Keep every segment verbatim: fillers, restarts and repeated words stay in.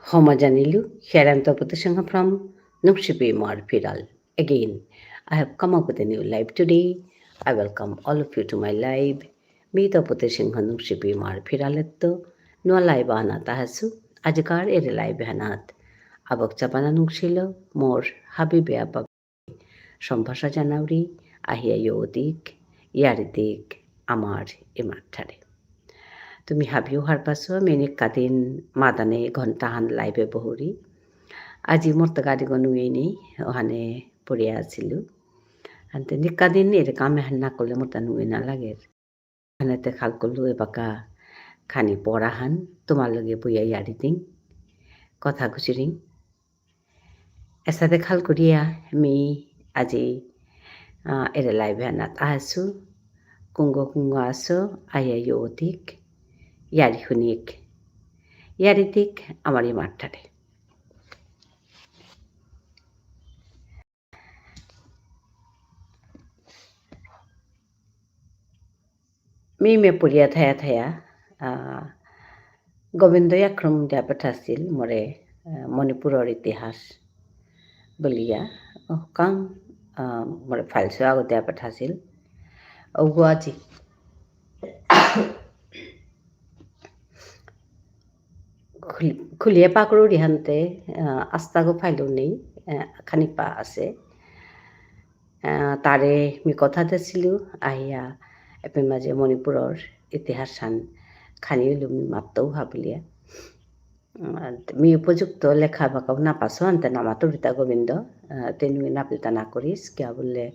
হমা জানিলু, here I am Tapati Singha from Nungshipi Imar Phiral. Again, I have come up with a new live today. I welcome all of you to my live. মি তপতি সিংহ নুংশিপি ইমার ফিরালেত্ত নুয়া live আহানাত আহাসু। আজিকার এরে live হানাত আবক চাপানা নুংশিল মোর হাবি বেয়াপা সম্ভাষা জানাউরি, আহিয়া য়ৌদিক, ইয়ারিদিক, আমার ইমার ঠারে। তুমি হাবিও হারপাসো, মি নিকাদিন মাদানে ঘন্টাহান live এ বহুরি। আজি মোর তো গাড়ি গো নুঙেনি, ওহানে পড়িয়া আসিলু। আনতে নিকাদিন এরে কাম এহান না করলে মোর তা নুঙে না লাগের। আনাতে খাল করলু এবাকা খানি পড়াহান, তোমার লগে বইয়া ইয়ারি দিং, কথা গুজরিং। এসাদে খাল করিয়া মি আজি, আহ, এরে live হানাত আহাসু, কুঙ্গ কুঙ্গ আসো, আয়া য়ৌদিক, ইয়ারি হুনিক, ইয়ারি দিক, আমার ইমার ঠারে। মি মে পড়িয়া থায়া থায়া, আহ, গোবিন্দ ইয়াক্রম দিয়া পেঠাসিল মোরে, আহ, মণিপুরর ইতিহাস বুলিয়া, ও কাং, আহ, মোরে file সো আগো দিয়া পেঠাসিল। ওগো আজি খুলি-, খুলিয়া পাকরুরি হানতে, আহ, আস্তাগো file নেই, আহ, খানিপা আছে। আহ, তারে মি কথা দেসিলু, আহিয়া এপে মাঝে মণিপুরর ইতিহাস হান খানি ইলু মি মাত্তৌ হা বুলিয়া। আহ, মি উপযুক্ত লেখা বাকাও না পাসো আনতে না মাতুরিতা গোবিন্দ, আহ, তেনু না পিলতা না করিস, কিয়া বুললে,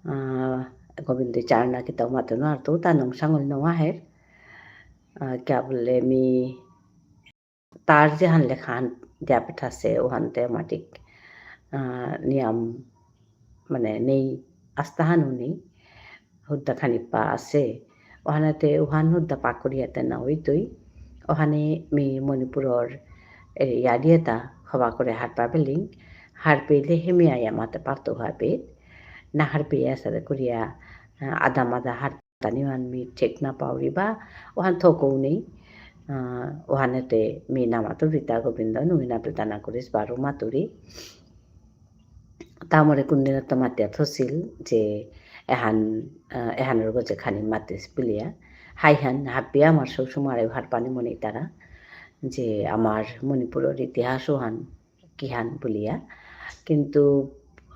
আহ, গোবিন্দ চারনা কিতাও মাতনো আর তো তা নং সাঙল নৌ আহের। আহ, কিয়া বুললে মি তার যেহান লেখাহান দিয়া পেঠাসে, ওহানতে মাটিক, আহ, নিয়াম, মানে, নেই, আস্তাহানও নেই, হুদ্দা খানিপা আছে। ওহানাতে, ওহান হুদ্দা পাকরিয়াতে না হইতই। ওহানে মি মণিপুরর, এ, ইয়ারিয়েতা হবা করে হারপা বেলিং, হারপেলে হেমে আয়া মাতে পারতো হারপে, না হারপে আসাদে করিয়া, আহ, আদা মাদা হার তানিহান মি ঠিক না পাউরি বা, ওহান থকৌ নেই। আহ, ওহানেতে মি না মাতুরিতা গোবিন্দ, নুঙি না পিলতা না করিস বারো মাতুরি। তা মোরে কুন্দিনাত্ত মাতিয়া থসিল যে এহান, আহ, এহানর গজে খানি মাতিস বুলিয়া। হাইহান হাবিয়া আমার সৌ সুমারে হারপানি মনে তারা যে আমার মণিপুরর ইতিহাস ওহান কিহান বুলিয়া। কিন্তু,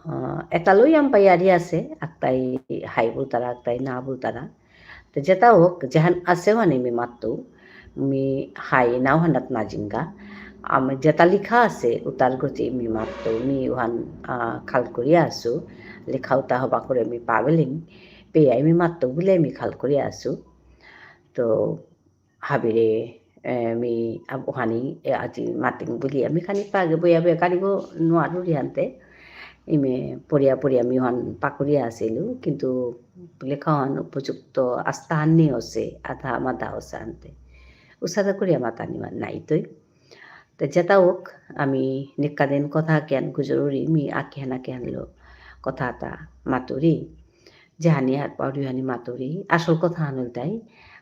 আহ, এতালো ইয়াম্পা ইয়ারি আছে, আকতাই হাই বুলতারা, আকতাই না বুলতারা। তো যেতা হোক, যেহান আছে ওহানে মি মাত্তু, মি হাই না ওহানাত না জিঙ্গা। আমি যেতা লিখা আছে, উতার গতি মি মাত্তু, মি ওহান, আহ, খাল করিয়া আসু, লেখা উতা হবা করে মি পাবেলিং, পেয়াই মি মাত্তু বুলে মি খাল করিয়া আসু। তো হাবিরে, এ, মি আব-, ওহানি, এ, আজি মাতিং বুলি আমি খানি পাগে বইয়া বইয়া কারিগো নোয়ারুরি হানতে। ইমে পড়িয়া পড়িয়া মি ওহান পাকুরিয়া আসিলু, কিন্তু লেখাহান উপযুক্ত আস্তাহান নি হসে, আধা মাধা হসে হানতে। উসাদা করিয়া মাতানি মা-, নাইতই। তো যেতা হোক, আমি নিকাদিন কথা কিয়ান গুজরুরি, মি আকিহান আকিহানলো কথা তা মাতুরি। যেহানি হারপাউরি ওহানি মাতুরি, আসল কথা হান ইলতাই,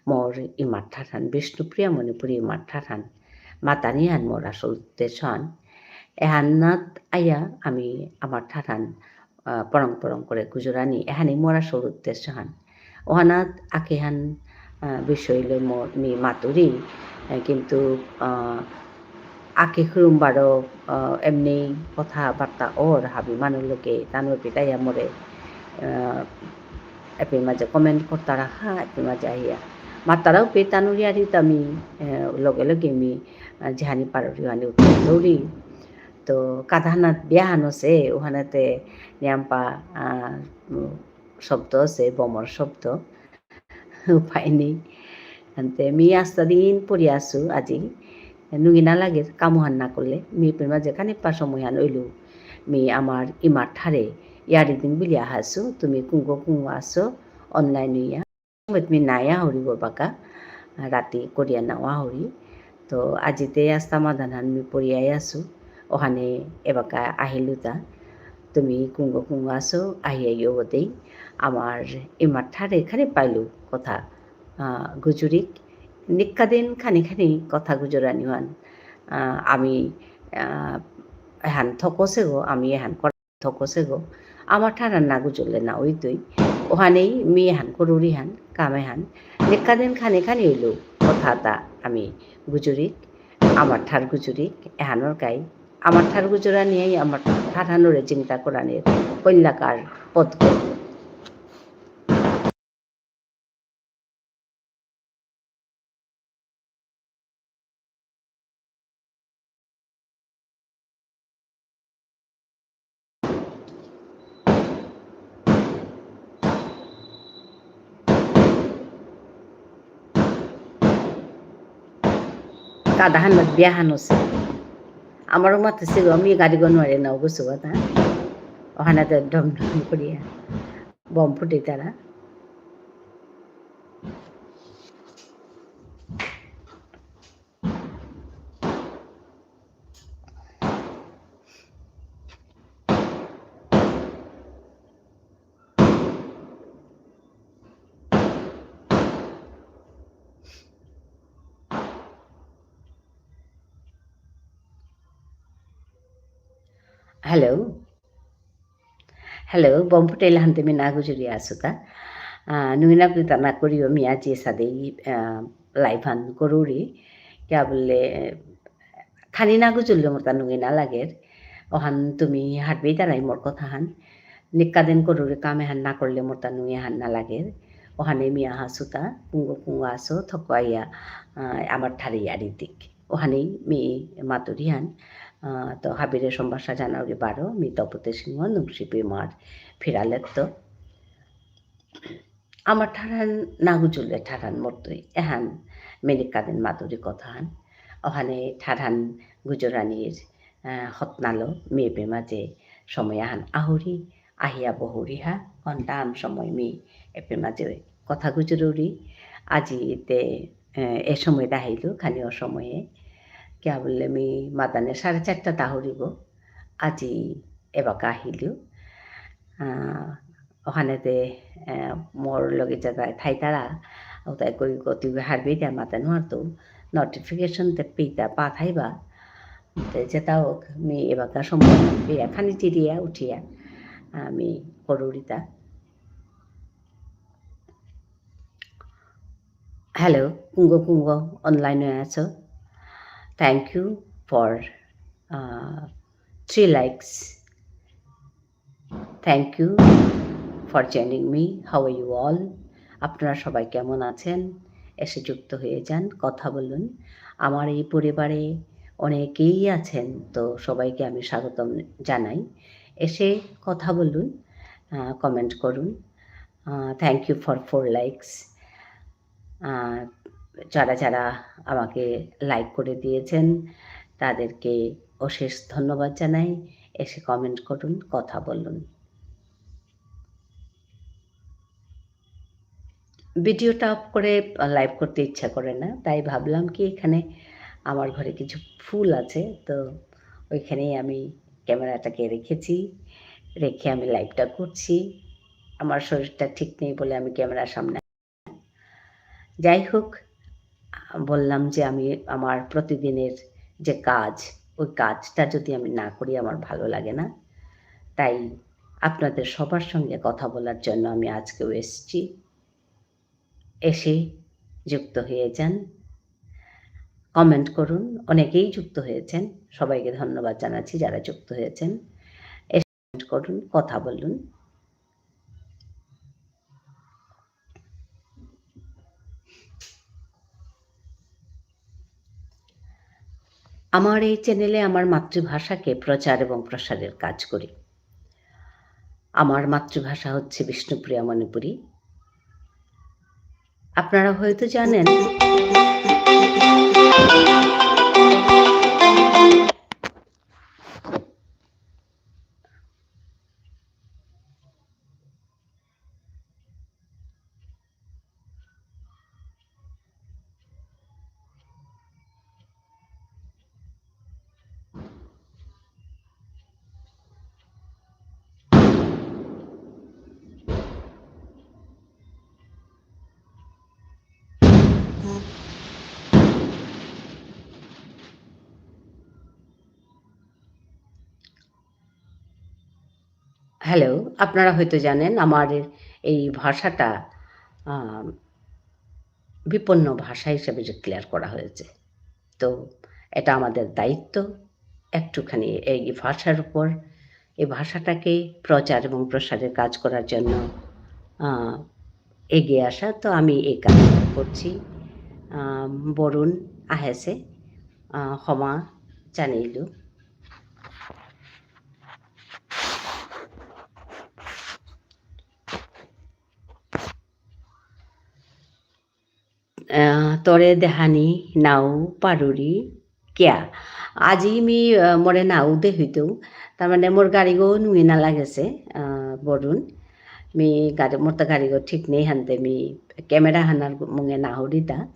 মোর ইমার ঠারহান, বিষ্ণুপ্রিয়া মণিপুরী ইমার ঠারহান, মাতানি হান মোর আসল উদ্দেশ্য হান। এহানাত আয়া আমি আমার ঠারহান, আহ, পরং পরং করে গুজরানি, এহানি মোর আসল উদ্দেশ্য হান। ওহানাত আকেহান, আহ, বিষয় লই মো-, মি মাতুরি, আহ, কিন্তু, আহ, আকে খুরুম বারো, আহ, এমনি কথাবার্তা অর হাবি মানু লোকে তানুর পিতাইয়া মোরে, আহ, এপি মাঝে comment করতারা হা, এপি মাঝে আহিয়া। মাতারাও পে তানুর ইয়ারি তামি, আহ, লগে লগে মি, আহ, যেহানি পারুরি ওহানি উত্তর দৌরি। তো কাদাহানাত বিয়াহান হসে, ওহানাতে নিয়াম্পা, আহ, উম, শব্দ আছে, বমর শব্দ। উপায় নেই। আনতে মি আস্তা দিন পড়ি আসু আজি। নুঙি না লাগের, কামহান না করলে। মি পেমা যেখানে পা সময়হান অইলু। মি আমার ইমার ঠারে ইয়ারি দিন বুলি আহাসু। তুমি কুঙ্গ কুঙ্গ আসো, online ইয়া। মি নায়া হরি বাকা। রাতি করিয়া নাওয়া হরি। তো আজিতে আস্তা মাদানহান মি পড়িয়াই আসু। ওহানে এবাকা আহিলুতা। তুমি কুঙ্গ কুঙ্গ আসো, আহিয়া ইয়ো দেই। আমার ইমার ঠারে খানি পাইলু কথা, আহ, গুজুরিক। নিকাদিন খানি খানি কথা গুজরানি ওহান। আহ, আমি, আহ, এহান থকসে গো, আমি এহান কর-, থকসে গো। আমার ঠারহান না গুজরলে না ওইতই। ওহানেই মি এহান করুরি হান, কামে হান। নিকাদিন খানি খানি হইলেও কথা তা আমি গুজুরিক, আমার ঠার গুজুরিক, এহানর কাই। আমার ঠার গুজুরানিয়াই আমার ঠারহানরে চিন্তা করানির কল্যাকার পথ। কাদাহান মত বিয়াহান হসে। আমারও মাতেসে গো, আমি গাড়ি গো নুয়ারে নাও গো সুগা তা। ওহানে তো ডম ডম করিয়া বোম ফুটে তারা। Hello. Hello, বোম ফুটেইল হানতে মি না গুজুরি আসুতা। আহ, নুঙি না পিতা না করিও মি আজি সাদে, আহ, live হান করুরি। কিয়া বুললে, খানি না গুজুরলে মোরতা নুঙি না লাগের। ওহান তুমি হারপেইতারাই মোর কথাহান। নিকাদিন করুরি কাম এহান না করলে মোরতা নুঙি হান না লাগের। ওহানে মি আহাসুতা, কুঙগ কুঙগ আসো, থক আইয়া, আহ, আমার ঠারে ইয়ারি দিক। ওহানেই মি মাতুরি হান। আহ, তো হাবিরে সম্ভাষা জানাউরি বারো, মি তপতি সিংহ, নুংশিপি মার ফিরালেত্ত। আমার ঠারহান না গুজুরলে ঠারহান মরতই, এহান মি নিকাদিন মাতুরি কথাহান। ওহানে ঠারহান গুজরানির, আহ, হতনালো মি এপে মাঝে সময় আহান আহুরি, আহিয়া বহুরিহা, ঘন্টা আন সময় মি এপে মাঝে কথা গুজরুরি। আজি তে, আহ, এ সময় দাহিলু, খানি অসময়ে। কিয়া বুললে মি মাদানে সাড়ে চারটা দাহুরিব। আজি এবাকা আহিলু। আহ, ওহানেতে, আহ, মোর লগে যেতা থাইতারা, ওতাই কই গতি হারবে দিয়া মাতে নুয়ারতু, notification তে পিতা পা থাইবা। তে যেতা হোক, মি এবাকা সময় পেয়া খানি চিরিয়া উঠিয়া, আমি করুরিতা। Hello, কুঙগ কুঙগ online এ আছো? Thank you for, uh, three likes. Thank you for joining me. How are you all? আপনারা সবাই কেমন আছেন? এসে যুক্ত হয়ে যান, কথা বলুন। আমার এই পরিবারে অনেকেই আছেন, তো সবাইকে আমি স্বাগতম জানাই। এসে কথা বলুন, আহ, comment করুন। আহ, thank you for four likes. আহ, যারা যারা আমাকে like করে দিয়েছেন, তাদেরকে অশেষ ধন্যবাদ জানাই। এসে comment করুন, কথা বলুন। Video টা off করে live করতে ইচ্ছা করে না, তাই ভাবলাম কি এখানে আমার ঘরে কিছু ফুল আছে, তো ওইখানেই আমি camera টাকে রেখেছি, রেখে আমি live টা করছি। আমার শরীরটা ঠিক নেই বলে আমি camera র সামনে যাই হোক, বললাম যে আমি আমার প্রতিদিনের যে কাজ, ওই কাজটা যদি আমি না করি আমার ভালো লাগে না। তাই আপনাদের সবার সঙ্গে কথা বলার জন্য আমি আজকেও এসছি। এসে যুক্ত হয়ে যান, comment করুন। অনেকেই যুক্ত হয়েছেন, সবাইকে ধন্যবাদ জানাচ্ছি যারা যুক্ত হয়েছেন। এসে comment করুন, কথা বলুন। আমার এই channel এ আমার মাতৃভাষাকে প্রচার এবং প্রসারের কাজ করি। আমার মাতৃভাষা হচ্ছে বিষ্ণুপ্রিয়া মণিপুরী। আপনারা হয়তো জানেন, হ্যালো, আপনারা হয়তো জানেন আমার এই ভাষাটা, আ, বিপন্ন ভাষা হিসেবে ডিক্লেয়ার করা হয়েছে। তো এটা আমাদের দায়িত্ব একটুখানি এই ভাষার উপর, এই ভাষাটাকে প্রচার এবং প্রসারের কাজ করার জন্য, আ, এগিয়ে আসা। তো আমি এই কাজটা করছি। আ, বরুণ আহেসে, আ, ক্ষমা জানাইলু। আহ, তরে দেহানি নাও পারুরি কিয়া? আজি মি, আহ, মরে নাও দেহিতৌ। তার মানে মোর গাড়িগো নুঙি না লাগেসে, আহ, বরুণ। মি গাড়ি, মোর তো গাড়িগো ঠিক নেই হানতে মি ক্যামেরা হানার মুঙে না হরিতা।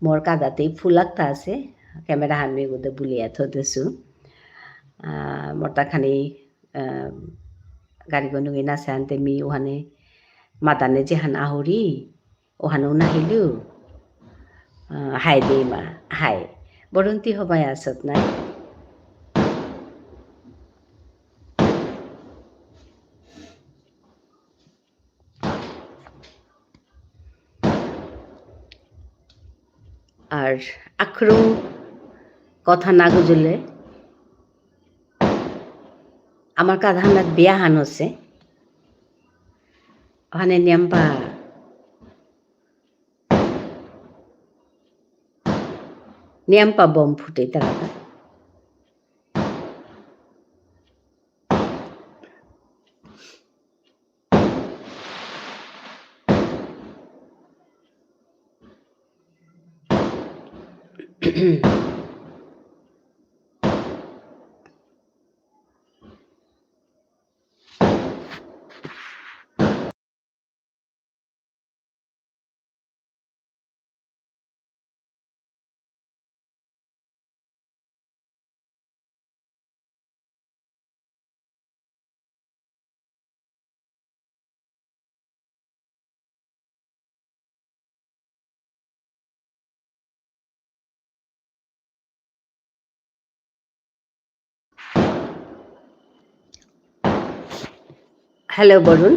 মোর কাদাতেই ফুলাকতা আসে, ক্যামেরা হান মি গুদে বুলিয়া থদেসু। আহ, মোর তা খানি, আহ, গাড়িগো নুঙি না আসে হানতে মি ওহানে মাতানে যেহান আহরি, ওহানো নাহিলু। আহ, হাই দে মা, হাই। বরুণ তি হবাই আসত নাই? আর আখরু কথা না গুজলে, আমার কাদাহানাত বিয়াহান হসে। ওহানে নিয়াম্পা নিয়াম্পা বম ফুটে তারাতা। হ্যালো, বরুণ।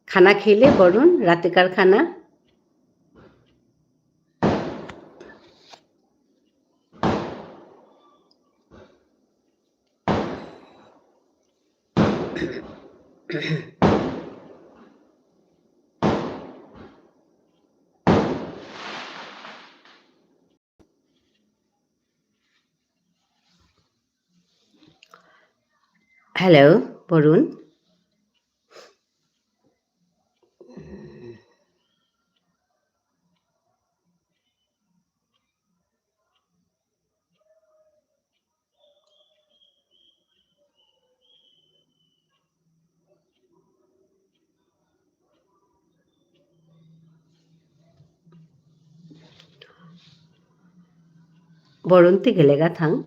খানা খেলে, বরুণ, রাতিকার খানা? হ্যালো, বরুণ। বরুণ তি গেলেগা থাং।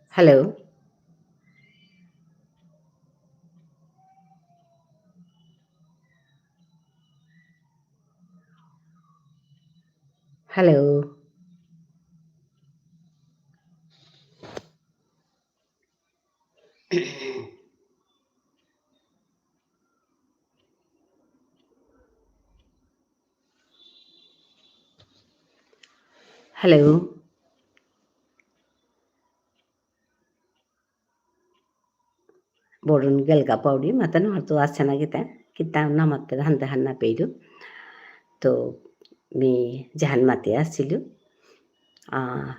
হ্যালো। হ্যালো। হ্যালো। বরুণ গেলগা পাউরি, মাতানো আর তো আসে না কিতা, কিতা না মাতে হানতে হান না পেইরু। তো মি জাহান মাতে আসিলু। আহ,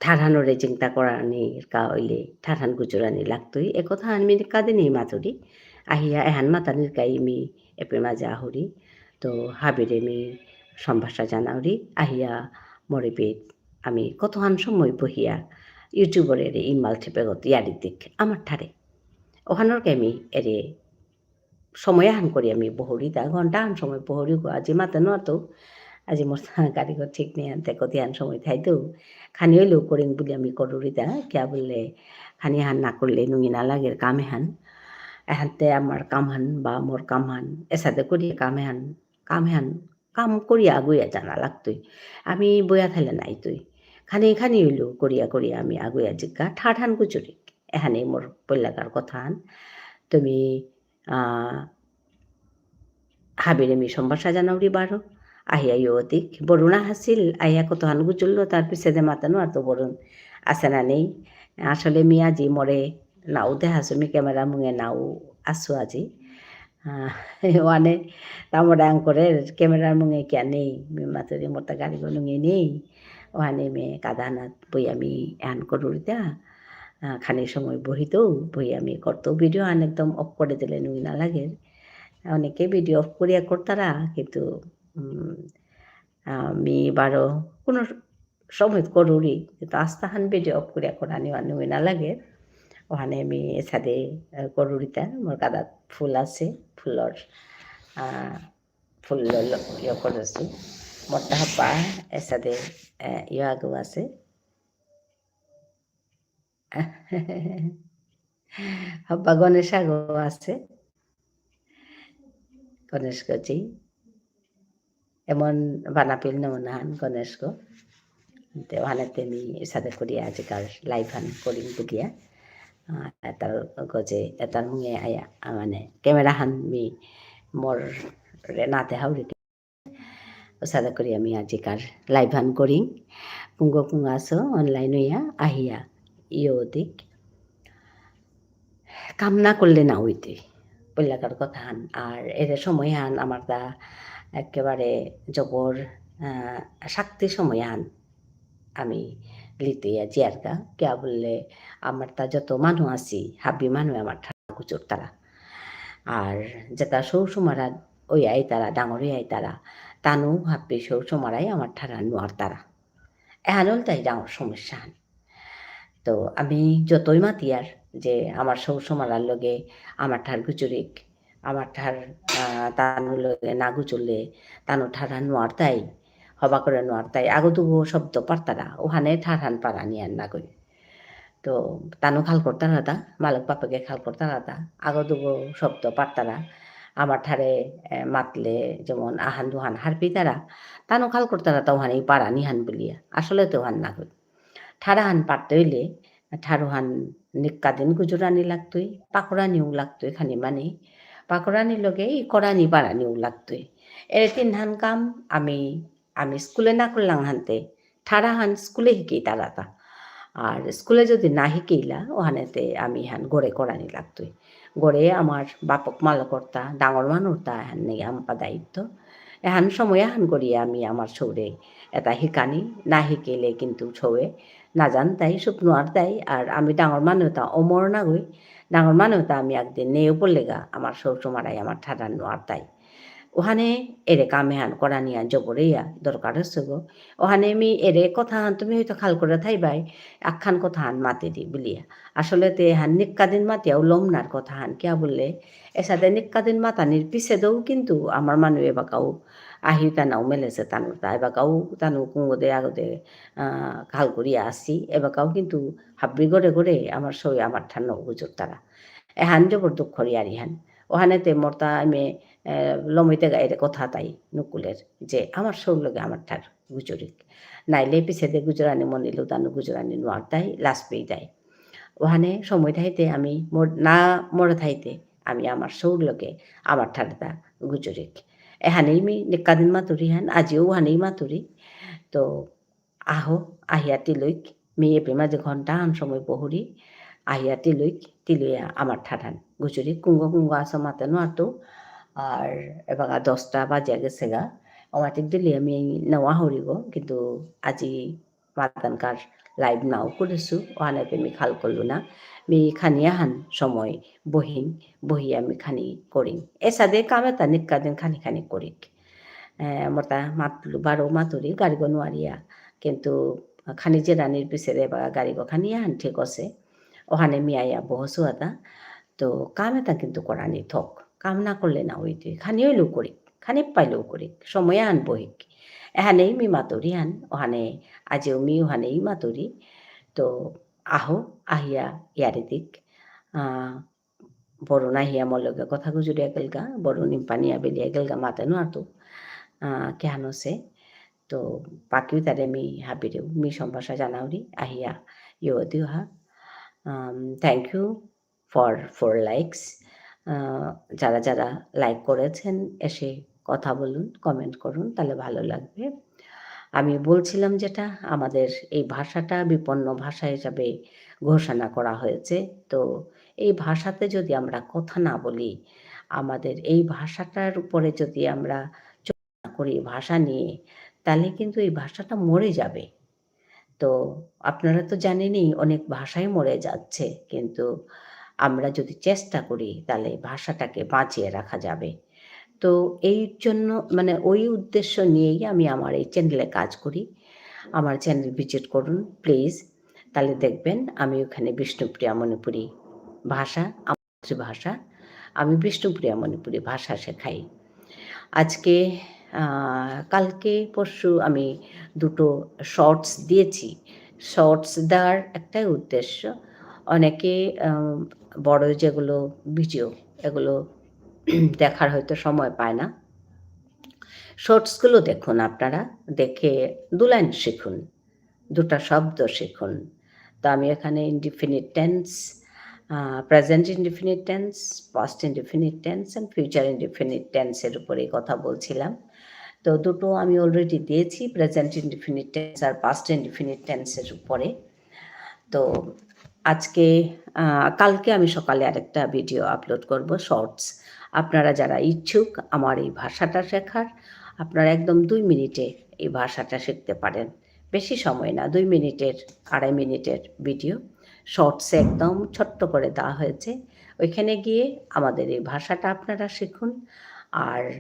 ঠারহানরে চিন্তা করানির কা অইলে ঠারহান গুজরানি লাগতই। এ কথা আমি কাদিনি মাতুরি। আহিয়া এহান মাতানির কাই মি এপে মাজা আহুরি। তো হাবিরে মি সম্ভাষা জানাউরি। আহিয়া মরিপিত আমি কতহান সময় বহিয়া YouTubeর এরে ইমাল ঠেপেগত ইয়ারি দিক আমার ঠারে। ওহানর কা মি এরে সময় আহান করি আমি বহুরিতা, ঘন্টা আহান সময় বহুরিগো, আজি মাতে নুয়ারতৌ, আজি মোর গারিগো ঠিক নেই আনতে কতি আহান সময় থাইতৌ, খানি হইলেও করিং বুলি আমি করুরিতা, কিয়া বুললে খানি আহান না করলে নুঙি না লাগের কাম এহান, এহানতে আমার কাম হান বা মোর কাম হান, এসাদে করি কাম এহান, কাম এহান, কাম করিয়া আগুয়া যানা লাগতই। আমি বয়া থাইলে নাইতই। খানি খানি হইলেও করিয়া করিয়া আমি আগুয়া জিকা ঠারহান গুজুরিক। এহানে মোর পল্লাকার কথাহান। তুমি, আহ, হাবিরে মি সম্ভাষা জানাউরি বারো। আহিয়া ইয়তিক। বরুণা হাসিল, আহিয়া কতহান গুজুরলো, তার পিছেদে মাতানো আর তো বরুণ আসে না নেই। আসলে মি আজি মোরে নাও দেহাসু, মি camera মুঙে নাও আসু আজি। আহ, ওয়ানে তামরে আঙকরে camera মুঙে কিয়া নেই, মি মাতুরি মোরতা গারিগো নুঙে নেই। ওয়ানে মি কাদানাত বই আমি এহান করুরিতা। আহ, খানি সময় বহিতৌ, বই আমি করতৌ। Video আন একদম off করে দিলে নুঙি না লাগে। অনেকে video off করিয়া করতারা, কিন্তু, উম, আহ, মি বারো কোনো সময় করুরি, কিন্তু আস্তাহান video off করিয়া করানি ওয়ান নুঙি না লাগে। ওহানে মি এসাদে, আহ, করুরিতা, মোর কাদাত ফুল আসে, ফুলর, আহ, ফুল ল-, ল-, ইয়ে করেসু। মোরতা হাব্বা এসাদে, আহ, ইয়ে আগো আসে। হাব্বা গণেশ আগো আসে। গণেশগো জি। এমন বানাপিল নমুনাহান গণেশগো। তে ওহানেতে মি এসাদে করিয়া আজিকার live হান করিং বুলিয়া। আহ, এতার গজে, এতার মুঙে আয়া, আহ, মানে, camera হান মি মোর রে নাতে হাউরি। ওসাদে করি আমি আজিকার live হান করিং। কুঙগ কুঙগ আসো online হইয়া আহিয়া ইয়ো দিক। কাম না করলে না হইতে। পয়লাকার কথা হান। আর এরে সময় হান আমার তা একেবারে জবর, আহ, শক্তি সময় হান। আমি লিতে ইয়া জিয়ারগা। কিয়া বুললে আমার তা যত মানু আসি, হাবি মানু আমার ঠার গুজুরতারা। আর যেতা সৌ সুমারা ওই আইতারা, ডাঙর ওই আইতারা, তানু হাব্বি সৌ সুমারাই আমার ঠারহান নুয়ারতারা। এহান ইলতাই ডাঙর সমস্যা হান। তো আমি যতই মাতিয়ার যে আমার সৌ সুমারার লগে আমার ঠার গুজুরিক, আমার ঠার, আহ, তানু লগে না গুজুরলে, তানু ঠারহান নুয়ারতাই, হবা করে নুয়ারতাই, আগো দুগো শব্দ পারতারা, ওহানে ঠারহান পারানি আর না কই। তো তানু খাল করতারা তা, মালক বাপেকে খাল করতারা তা, আগো দুগো শব্দ পারতারা, আমার ঠারে, এ, মাতলে যেমন আহান দুহান হারপিতারা, তানু খাল করতারা তা ওহানেই পারানি হান বুলিয়া। আসলে তো ওহান না কই। ঠারহান পারতে হইলে, ঠারহান নিক্কা দিন গুজরানি লাগতই, পাকরানিও লাগতই খানি মানি। পাকরানি লগে ই করানি পারানিও লাগতই। এরে তিনহান কাম আমি, আমি স্কুলে না করলাং হানতে, ঠারহান স্কুলে হিকেইতারা তা। আর স্কুলে যদি না হিকেইলা, ওহানেতে আমি হান গড়ে করানি লাগতই। গড়ে আমার বাপক মালকরতা, ডাঙর মানুরতা হান নেই আমপা দায়িত্ব। এহান সময় আহান করিয়া আমি আমার সৌরে এতা হিকানি, না হিকেইলে কিন্তু সৌয়ে না জানতাই, সুপ নুয়ারতাই, আর আমি ডাঙর মানু তা অমর না গই, ডাঙর মানু তা আমি একদিন নেও পড়লেগা, আমার সৌ সুমারাই আমার ঠারহান নুয়ারতাই। ওহানে এরে কাম এহান করানিয়া জবরেইয়া দরকার আসে গো। ওহানে মি এরে কথাহান তুমি হয়তো খাল করে থাইবাই, আখান কথাহান মাতে দি বুলিয়া। আসলে তে এহান নিক্কা দিন মাতিয়াও লমনার কথাহান, কিয়া বুললে, এসাদে নিক্কা দিন মাতানির পিছেদেও কিন্তু আমার মানু এবাকাও আহিতা নাও মেলেসে তানুরতা, এবাকাও তানু কুঙগদে আগদে, আহ, খাল করিয়া আসি, এবাকাও কিন্তু হাব্বি গড়ে গড়ে আমার সৌয়ে আমার ঠার না গুজরতারা। এহান জবর দুঃখর ইয়ারিহান। ওহানেতে মোরতা আমি, এ, লমিতে গাইরে কথা তাই নুকুলের যে আমার সৌর লগে আমার ঠার গুজরিক। নাইলে পিছেদে গুজরানি মনিলেও তানু গুজরানি নুয়ারতাই, লাজ পেইতাই। ওহানে সময় থাইতে আমি মোর-, না মরে থাইতে আমি আমার সৌর লগে আমার ঠারতা গুজরিক। এহানেই মি নিক্কা দিন মাতুরিহান, আজিও ওহানেই মাতুরি। তো আহো, আহিয়া তিলইক, মি এপি মাঝে ঘন্টা আন সময় বহুরি, আহিয়া তিলইক, তিলইয়া আমার ঠারহান গুজুরি, কুঙগ কুঙগ আসো মাতে নুয়ারতৌ, আর এবাকা দশটা বাজিয়া গেসেগা, অমাটিক দিলে আমি নেওয়া হরিগো, কিন্তু আজি মাতানকার live নাও করেসু, ওহানেতে মি খাল করলু না, মি খানি আহান সময় বহিং, বহি আমি খানি করিং। এসাদে কাম এতা নিক্কা দিন খানি খানি করিক। এ, মোরতা মাতলু, বারো মাতুরি, গারিগো নুয়ারিয়া। কিন্তু খানি জেরানির পিছেদে বা গারিগো খানি আহান ঠিক আসে। ওহানে মি আয়া বহসু আতা। তো কাম এতা কিন্তু করানি থক। কাম না করলে না হইতে, খানি হইলেও করি, খানি পাইলেও করি, সময় আন বহিক। এহানেই মি মাতুরি আন, ওহানে, আজও মি ওহানেই মাতুরি। তো আহো, আহিয়া ইয়ারি দিক। আহ, বরুণ আহিয়া মোর লগে কথা গুজুরিয়া গেলগা, বরুণ ইম্পানিয়া বেলিয়া গেলগা মাতে নুয়ারতু। আহ, কেহানো সে। তো বাকিও তারে মি হাবিরেও, মি সম্ভাষা জানাউরি, আহিয়া ইয়ো দিও হা। Um, thank you for four likes। আহ, যারা যারা like করেছেন, এসে কথা বলুন, comment করুন, তাহলে ভালো লাগবে। আমি বলছিলাম যেটা, আমাদের এই ভাষাটা বিপন্ন ভাষা হিসাবে ঘোষণা করা হয়েছে। তো এই ভাষাতে যদি আমরা কথা না বলি, আমাদের এই ভাষাটার উপরে যদি আমরা চর্চা না করি ভাষা নিয়ে, তাহলে কিন্তু এই ভাষাটা মরে যাবে। তো আপনারা তো জানেনই, অনেক ভাষাই মরে যাচ্ছে, কিন্তু আমরা যদি চেষ্টা করি, তাহলে ভাষাটাকে বাঁচিয়ে রাখা যাবে। তো এই জন্য, মানে, ওই উদ্দেশ্য নিয়েই আমি আমার এই channel-এ কাজ করি। আমার channel visit করুন, please। তাহলে দেখবেন, আমি ওখানে বিষ্ণুপ্রিয়া মণিপুরী ভাষা, আমার মাতৃভাষা, আমি বিষ্ণুপ্রিয়া মণিপুরী ভাষা শেখাই। আজকে, আহ, কালকে পরশু আমি দুটো shorts দিয়েছি। Shorts দেওয়ার একটাই উদ্দেশ্য, অনেকে, আহ, বড় যেগুলো video, এগুলো দেখার হয়তো সময় পায় না। Shorts গুলো দেখুন আপনারা, দেখে দু line শিখুন, দুটা শব্দ শিখুন। তো আমি এখানে indefinite tense, ah, present indefinite tense, past indefinite tense and future indefinite tense এর উপরেই কথা বলছিলাম। তো দুটো আমি already দিয়েছি, present indefinite tense আর past indefinite tense এর উপরে। তো আজকে, আহ, কালকে আমি সকালে আরেকটা video upload করব, shorts। আপনারা যারা ইচ্ছুক আমার এই ভাষাটা শেখার, আপনারা একদম দুই মিনিটে এই ভাষাটা শিখতে পারেন। বেশি সময় না, দুই মিনিটের, আড়াই মিনিটের video, shorts-এ একদম ছোট্ট করে দেওয়া হয়েছে। ওইখানে গিয়ে আমাদের এই ভাষাটা আপনারা শিখুন। আর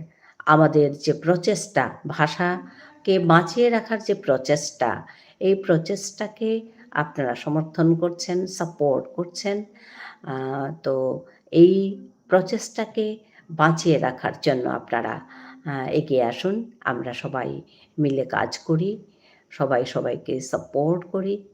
আমাদের যে প্রচেষ্টা, ভাষাকে বাঁচিয়ে রাখার যে প্রচেষ্টা, এই প্রচেষ্টাকে আপনারা সমর্থন করছেন, support করছেন। আহ, তো এই প্রচেষ্টাকে বাঁচিয়ে রাখার জন্য আপনারা, আহ, এগিয়ে আসুন। আমরা সবাই মিলে কাজ করি, সবাই সবাইকে support করি।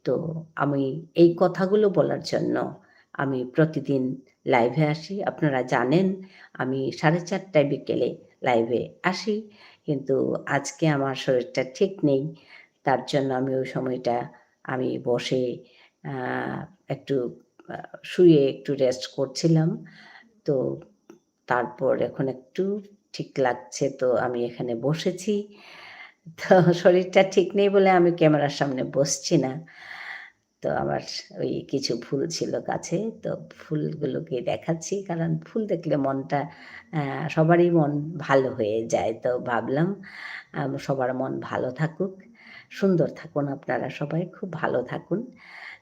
তো আমি এই কথাগুলো বলার জন্য আমি প্রতিদিন live-এ আসি। আপনারা জানেন আমি সাড়ে চারটায় বিকেলে live-এ আসি, কিন্তু আজকে আমার শরীরটা ঠিক নেই, তার জন্য আমি ওই সময়টা আমি বসে, আহ, একটু, আহ, শুয়ে একটু rest করছিলাম। তো তারপর এখন একটু ঠিক লাগছে, তো আমি এখানে বসেছি। তো শরীরটা ঠিক নেই বলে আমি camera-র সামনে বসছি না। তো আমার ওই কিছু ফুল ছিল গাছে, তো ফুলগুলোকে দেখাচ্ছি, কারণ ফুল দেখলে মনটা, আহ, সবারই মন ভালো হয়ে যায়। তো ভাবলাম, আম, সবার মন ভালো থাকুক, সুন্দর থাকুন আপনারা সবাই, খুব ভালো থাকুন।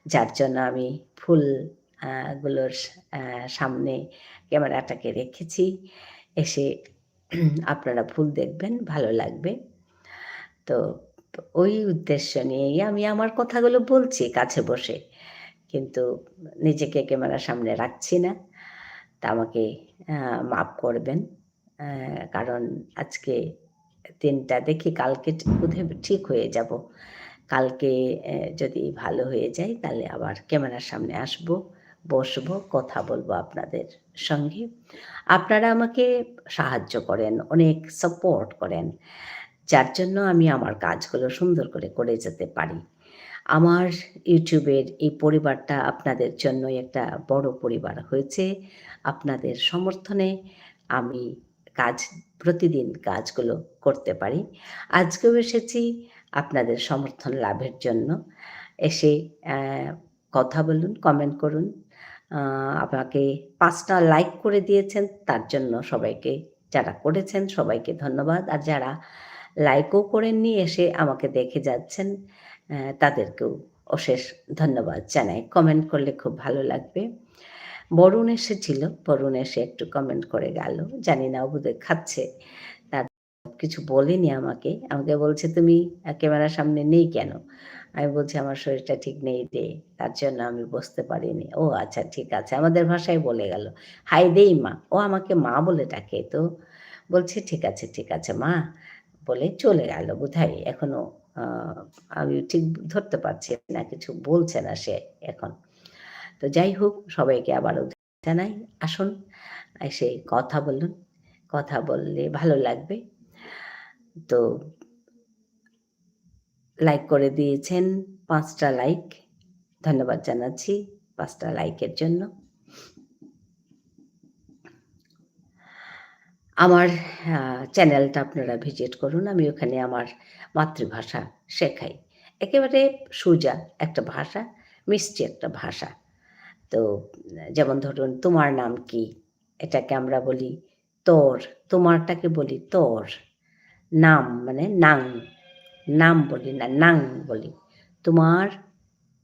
যার জন্য আমি ফুল, আহ, গুলোর, আহ, সামনে camera-টাকে রেখেছি। এসে আপনারা ফুল দেখবেন, ভালো লাগবে। তো ওই উদ্দেশ্য নিয়েই আমি আমার কথাগুলো বলছি কাছে বসে, কিন্তু নিজেকে camera-র সামনে রাখছি না। তা আমাকে, আহ, মাফ করবেন। আহ, কারণ আজকে দিনটা দেখি কালকে বোধহয় ঠিক হয়ে যাব। কালকে, আহ, যদি ভালো হয়ে যাই, তাহলে আবার camera-র সামনে আসবো, বসবো, কথা বলবো আপনাদের সঙ্গে। আপনারা আমাকে সাহায্য করেন, অনেক support করেন, যার জন্য আমি আমার কাজগুলো সুন্দর করে করে যেতে পারি। আমার YouTube-এর এই পরিবারটা আপনাদের জন্যই একটা বড় পরিবার হয়েছে। আপনাদের সমর্থনে আমি কাজ, প্রতিদিন কাজগুলো করতে পারি। আজকেও এসেছি আপনাদের সমর্থন লাভের জন্য। এসে, আহ, কথা বলুন, comment করুন। আহ, আমাকে পাঁচটা like করে দিয়েছেন, তার জন্য সবাইকে, যারা করেছেন সবাইকে ধন্যবাদ। আর যারা like-ও করেননি, এসে আমাকে দেখে যাচ্ছেন, আহ, তাদেরকেও অশেষ ধন্যবাদ জানাই। Comment করলে খুব ভালো লাগবে। বরুণ এসেছিল, বরুণ এসে একটু comment করে গেল। জানি না, ও বোধহয় খাচ্ছে। তার কিছু বলেনি আমাকে। আমাকে বলছে, "তুমি, আহ, camera-র সামনে নেই কেন?" আমি বলছি, "আমার শরীরটা ঠিক নেই রে, তার জন্য আমি বসতে পারিনি।" "ও আচ্ছা, ঠিক আছে।" আমাদের ভাষায় বলে গেল, "হাই দেই মা।" ও আমাকে মা বলে ডাকে, তো বলছে, "ঠিক আছে, ঠিক আছে মা," বলে চলে গেল বোধহয়। এখনো, আহ, আমি ঠিক ধরতে পারছি না, কিছু বলছে না সে এখন। তো যাই হোক, সবাইকে আবারও জানাই, আসুন, এসে কথা বলুন, কথা বললে ভালো লাগবে। তো like করে দিয়েছেন পাঁচটা like, ধন্যবাদ জানাচ্ছি পাঁচটা likeএর জন্য। আমার, আহ, channelটা আপনারা visit করুন, আমি ওখানে আমার মাতৃভাষা শেখাই। একেবারে সোজা একটা ভাষা, মিষ্টি একটা ভাষা। তো, যেমন ধরুন, "তোমার নাম কি?" এটাকে আমরা বলি তোর, তোমারটাকে বলি তোর। নাম মানে নাং, নাম বলি না, নাং বলি। "তোমার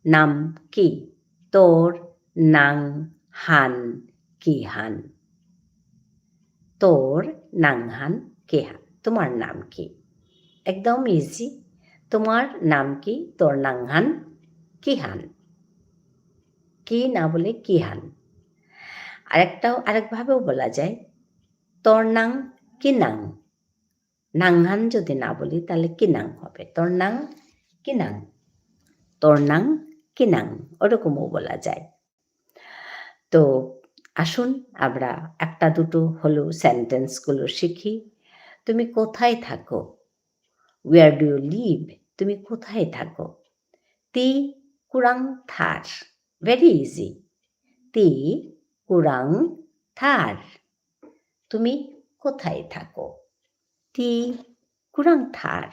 নাম কি?" "তোর নাং হান কি হান?" "তোর নাং হান কি হান?" তোমার নাম কি? একদম easy। তোমার নাম কি? তোর নাং হান কি হান? কি না বলে কি হান। আরেকটাও, আরেকভাবেও বলা যায়, "তোর নাং কি নাং?" নাং হান যদি না বলি, তাহলে কি নাং হবে? "তোর নাং কি নাং?" "তোর নাং কি নাং?" ওরকমও বলা যায়। তো আসুন, আমরা একটা দুটো হলেও sentenceগুলো শিখি। "তুমি কোথায় থাকো?" Where do you live? তুমি কোথায় থাকো? "তি কুরাং থার?" Very easy. "তি কুরাং থার?" তুমি কোথায় থাকো? "তি কুরাং থার?"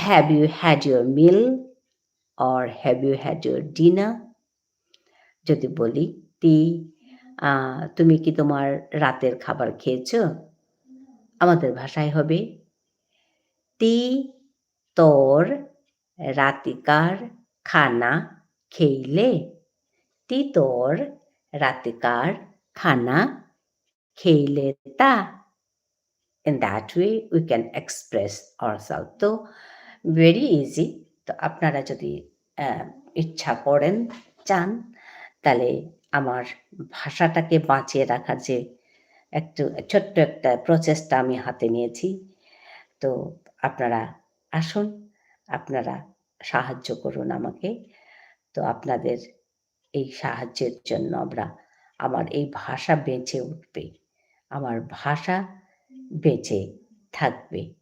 Have you had your meal or have you had your dinner? যদি বলি, "তি, আহ, তুমি কি তোমার রাতের খাবার খেয়েছো?" আমাদের ভাষায় হবে, "তি তোর রাতিকার খানা খেইলে?" তি তোর রাতিকার খানা খেইলে তা? In that way, we can express ourselves. তো, very easy। তো, আপনারা যদি, আহ, ইচ্ছা করেন, চান, তাহলে আমার ভাষাটাকে বাঁচিয়ে রাখার যে একটু ছোট্ট একটা প্রচেষ্টা আমি হাতে নিয়েছি। তো, আপনারা আসুন, আপনারা সাহায্য করুন আমাকে। তো, আপনাদের এই সাহায্যের জন্য আমরা, আমার এই ভাষা বেঁচে উঠবে, আমার ভাষা বেঁচে থাকবে।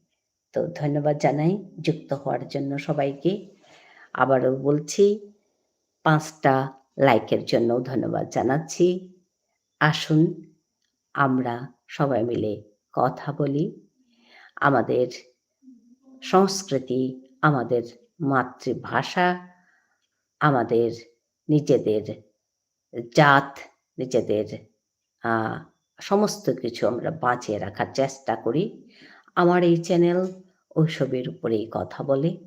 তো ধন্যবাদ জানাই যুক্ত হওয়ার জন্য সবাইকে। আবারও বলছি, পাঁচটা like-এর জন্যও ধন্যবাদ জানাচ্ছি। আসুন, আমরা সবাই মিলে কথা বলি। আমাদের সংস্কৃতি, আমাদের মাতৃভাষা, আমাদের নিজেদের জাত, নিজেদের, আহ, সমস্ত কিছু আমরা বাঁচিয়ে রাখার চেষ্টা করি। আমার এই channel ওইসবের উপরেই কথা বলে।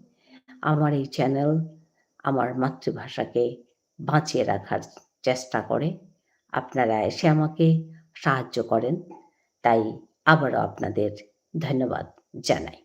আমার এই channel আমার মাতৃভাষাকে বাঁচিয়ে রাখার চেষ্টা করে। আপনারা এসে আমাকে সাহায্য করেন, তাই আবারও আপনাদের ধন্যবাদ জানাই।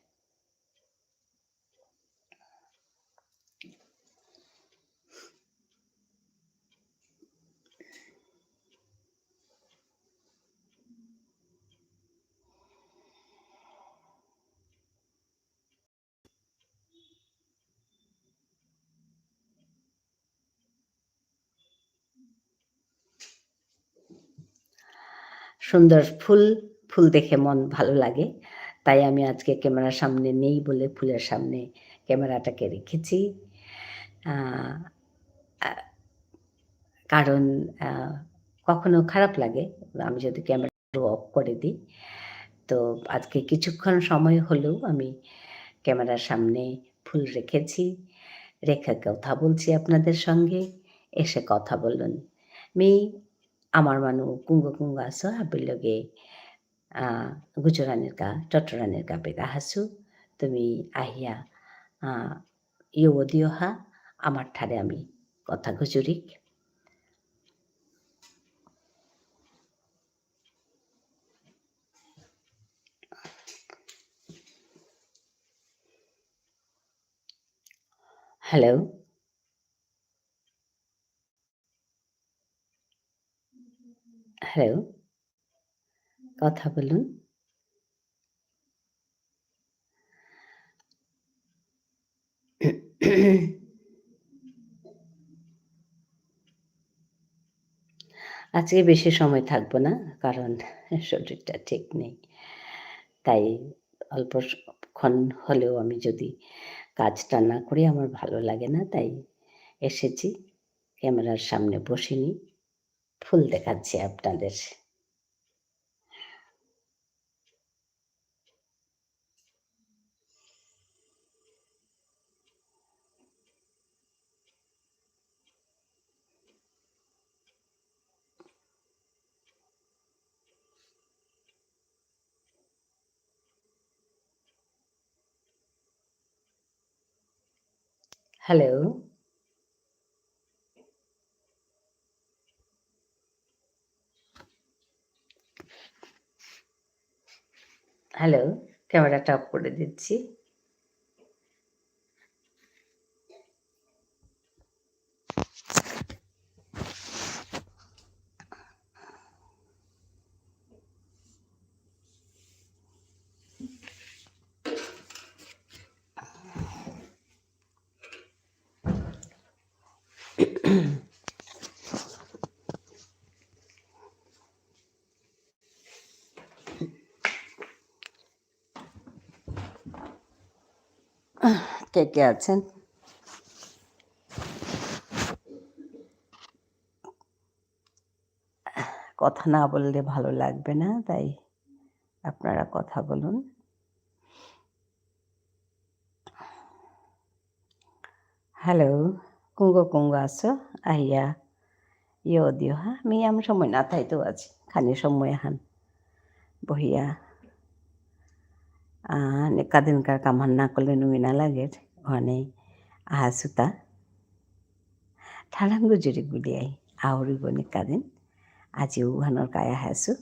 সুন্দর ফুল, ফুল দেখে মন ভালো লাগে। তাই আমি আজকে camera-র সামনে নেই বলে ফুলের সামনে camera-টাকে রেখেছি। আহ, আহ, কারণ, আহ, কখনো খারাপ লাগে, আমি যদি camera off করে দিই। তো আজকে কিছুক্ষণ সময় হলেও আমি camera-র সামনে ফুল রেখেছি, রেখে কথা বলছি আপনাদের সঙ্গে। এসে কথা বলুন। মি আমার মানু কুঙ্গ কুঙ্গ আসো, হাবির লগে, আহ, গুজরানির কা, টটরানির কা বেদা হাসু। তুমি আহিয়া, আহ, ইয়ে দিও হা, আমার ঠারে আমি কথা গুজুরিক। হ্যালো? হ্যালো? কথা বলুন। আজকে বেশি সময় থাকবো না, কারণ শরীরটা ঠিক নেই। তাই অল্প স-, ক্ষণ হলেও আমি যদি কাজটা না করি, আমার ভালো লাগে না, তাই এসেছি, ক্যামেরার সামনে বসিনি, ফুল দেখাচ্ছি আপনাদের। হ্যালো? হ্যালো, ক্যামেরাটা অফ করে দিচ্ছি। কে কে আছেন? কথা না বললে ভালো লাগবে না, তাই আপনারা কথা বলুন। হ্যালো, কুঙগ কুঙগ আসো, আহিয়া য়ৌ দিয়ো হা, মি আম সময় না থাইতো আজি, খানি সময় হান বহিয়া, আহ, নিকাদিনকার কামহান না করলে নুঙি না লাগে, ওহানে আহাসুতা। ঠারহান গুজুরি গুলিয়াই, আহুরিগ নিকাদিন, আজি উহানর কায়া আহাসু।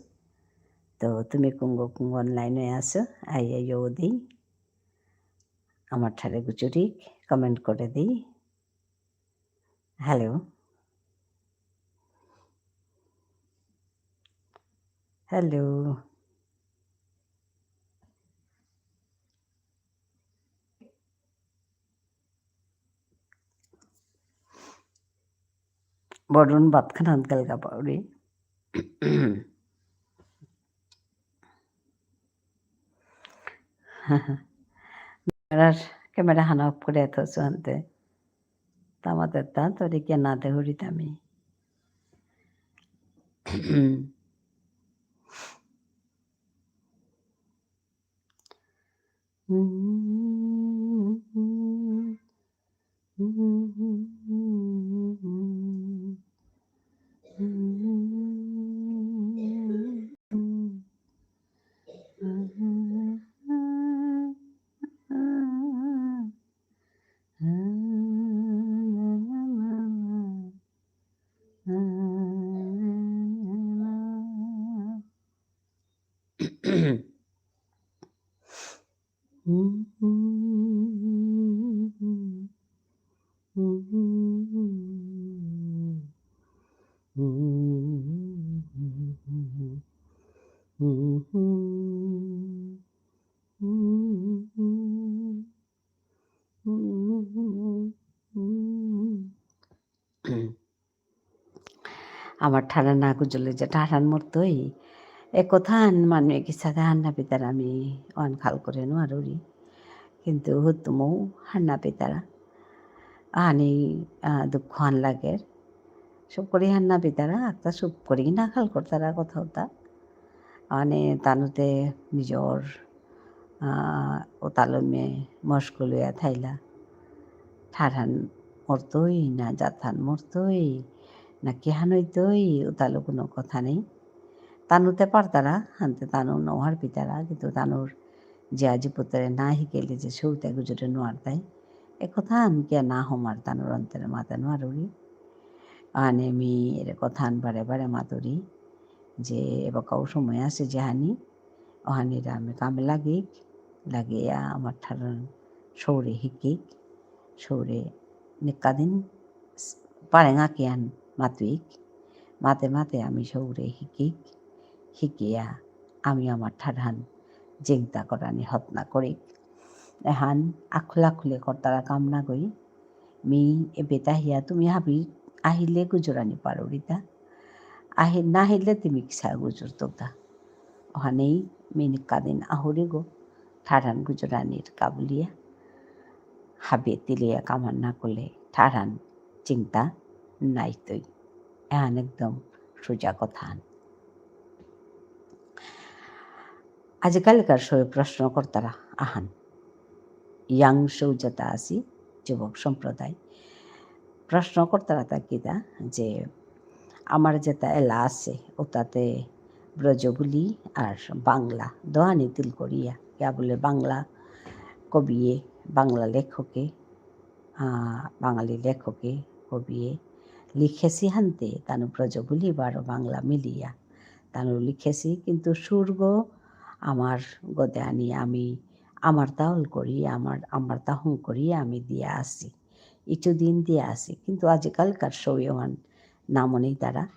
তো তুমি কুঙগ কুঙগ online এ আসো, আহিয়া য়ৌ দি। আমার ঠারে গুজুরি, comment করে দি। হ্যালো। হ্যালো। বরুণ ভাত খানাত গেলগা পাউরি। আর ক্যামেরা হানা off করে থসু আনতে। তামাতে তা তোরে কে না দেহুরি তামি। আমার ঠারহান না গুজলে যে ঠারহান মরতই। এ কথাহান মানুয়ে কিসাদে হার না পিতারা আমি অহান খাল করে নুয়ারুরি। কিন্তু হুতুমু হার না পিতারা। আহানি, আহ, দুঃখহান লাগের। সব করি হার না পিতারা, একটা সব করি না খাল করতারা কথা উতা। মানে, তানুতে নিজর, আহ, উতালমে মশগুল হইয়া থাইলা। ঠারহান মরতই, না জাতহান মরতই, না কিহান হইতই, উতালো কোনো কথা নেই। তানুতে পারতারা, হানতে তানু না হারপিতারা, কিন্তু তানুর যে আজি পুতরে না হিকেলে যে সৌতা গুজরে নুয়ারতাই। এ কথাহান কিয়া না হমার তানুর অন্তরে মাতে নুয়ারুরি। আনে মি এরে কথাহান বারে বারে মাতুরি। যে এবাকাও সময় আছে যেহানি, অহানিরা আমি কামে লাগিক, লাগিয়া আমার ঠারহান সৌরে হিকিক, সৌরে নিকাদিন পারেঙা কিয়ান মাতুইক, মাতে মাতে আমি সৌরে হিকিক, হিকিয়া আমি আমার ঠারহান জিংতা করানি হতনা করিক। এহান আখুলা খুলে করতারা কাম না গই, মি এবেতা হিয়া তুমি হাবি আহিলে গুজরানি পারুরিতা। আহি-, না আহিলে তুমি কিসা গুজরতোতা। অহানেই মি নিকাদিন আহুরিগো, ঠারহান গুজরানির কাবুলিয়া। হাবি তিলিয়া কামান না করলে ঠারহান জিংতা নাইতই। এহান একদম সোজা কথাহান। আজিকালিকার সবে প্রশ্ন করতারা আহান। Young সৌ যেতা আসি, যুবক সম্প্রদায়। প্রশ্ন করতারা তা কিতা যে আমার যেতা এলা আসে, ওতাতে ব্রজবুলি আর বাংলা দোহানি তিল করিয়া, কিয়া বুলে বাংলা কবিয়ে, বাংলা লেখকে, আহ, বাঙালি লেখকে, কবিয়ে লিখেসি হানতে, তানু ব্রজবুলি বারো বাংলা মিলিয়া তানু লিখেসি, কিন্তু সুরগ আমার গদে আনি আমি আমার তাহল করি, আমার, আমার তাহং করি আমি দিয়া আসি। ইচু দিন দিয়া আসি। কিন্তু আজিকালকার সৌয়মান নামনেই তারা,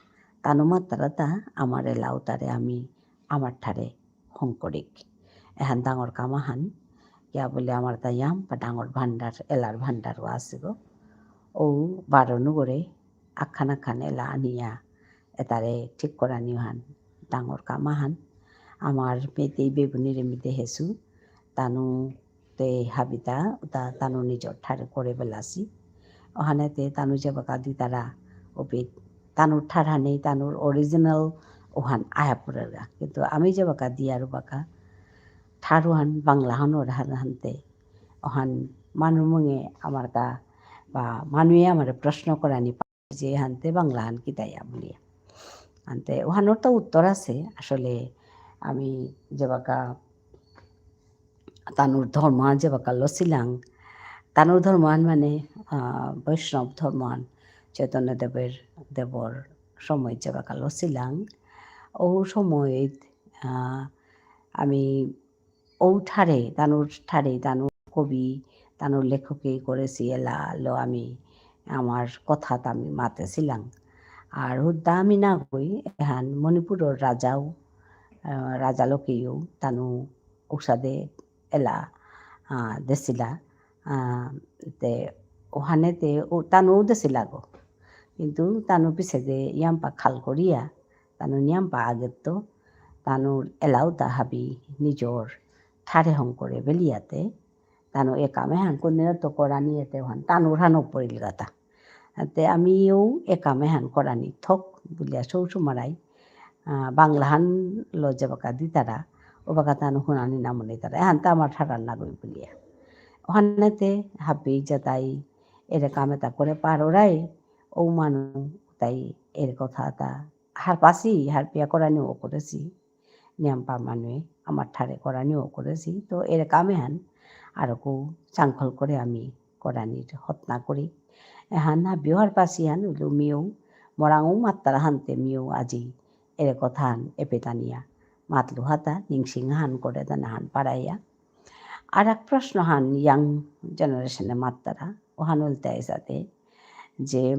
তানু মাত্তারা তা আমার এলাও তারে আমি আমার ঠারে হংকরিক। এহান ডাঙর কামাহান, কিয়া বুলে আমার তা ইয়াম বা ডাঙর ভান্ডার, এলার ভান্ডারও আসিগো। ও বারো নুগরে আখান আখান এলা আনিয়া এতারে ঠিক করানিহান ডাঙর কামাহান। আমার মেতেই বেবুনিরে মি দেহেসু, তানু তে হাবিতা, উতা তানু নিজর ঠারে করে বেলাসি। অহানে তে তানু যেবাকা দিতারা, ওপি তানুর ঠারহানেই, তানুর original ওহান আয়া পড়েরগা। কিন্তু আমি যেবাকা দিয়ার বাকা, ঠারহান বাংলাহান ওর হান হানতে, ওহান মানু মুঙে আমার তা, বা মানুয়ে আমার প্রশ্ন করানি পা-, যে হানতে বাংলাহান কিতাইয়া বুলিয়া। আনতে ওহানোর তো উত্তর আছে, আসলে আমি যেবাকা তানুর ধর্মহান যেবাকা লসিলাং, তানুর ধর্মহান মানে, আহ, বৈষ্ণব ধর্মহান চৈতন্য দেবের, দেবর সময় যেবাকা লসিলাং, ও সময়, আহ, আমি ও ঠারে, তানুর ঠারে, তানুর কবি, তানুর লেখকে করেসি এলা লো আমি আমার কথাত আমি মাতেসিলাং। আর হুদ্দা আমি না গই, এহান মণিপুরর রাজাও, আহ, রাজা লোকেও তানু ঔষধে এলা, আহ, দেসিলা। আহ, তে ওহানে তে ও তানু দেসিলা গো। কিন্তু তানু পিছে দে ইয়াম্পা খাল করিয়া, তানু নিয়াম্পা আগেত্ত, তানুর এলাও তা হাবি নিজর ঠারে হং করে বেলিয়াতে, তানু এ কাম এহান কোনদিন তো করানি এতে ওহান, তানুর হানো পড়িল গাতা। তে আমিও এ কাম এহান করানি থক বুলিয়া সৌ সুমারাই, আহ, বাংলাহান লো যেবাকা দিতারা, ও বাকা তানু হুনানি নামনি তারা, এহান তা আমার ঠারার নাগই বুলিয়া। ওহানেতে হাবি যেতাই এরে কাম এতা করে পারোরাই, ও মানু তাই এর কথা তা হারপাসি, হারপিয়া করানিও করেসি। নিয়াম্পা মানুয়ে আমার ঠারে করানিও করেসি। তো এর কাম এহান আরকু চাংখল করে আমি করানির হতনা করি। এহান হাবিও হারপাসি হান উলু মিউ, মরাঙও মাত্তারা হানতে মিউ আজি এর কথাহান এপেতানিয়া মাতলু হাতা, নিংসিং হান করে দানাহান পারাইয়া। আর এক প্রশ্ন হান young generation এ মাত্তারা, ওহান উল্টে আইসাতে যে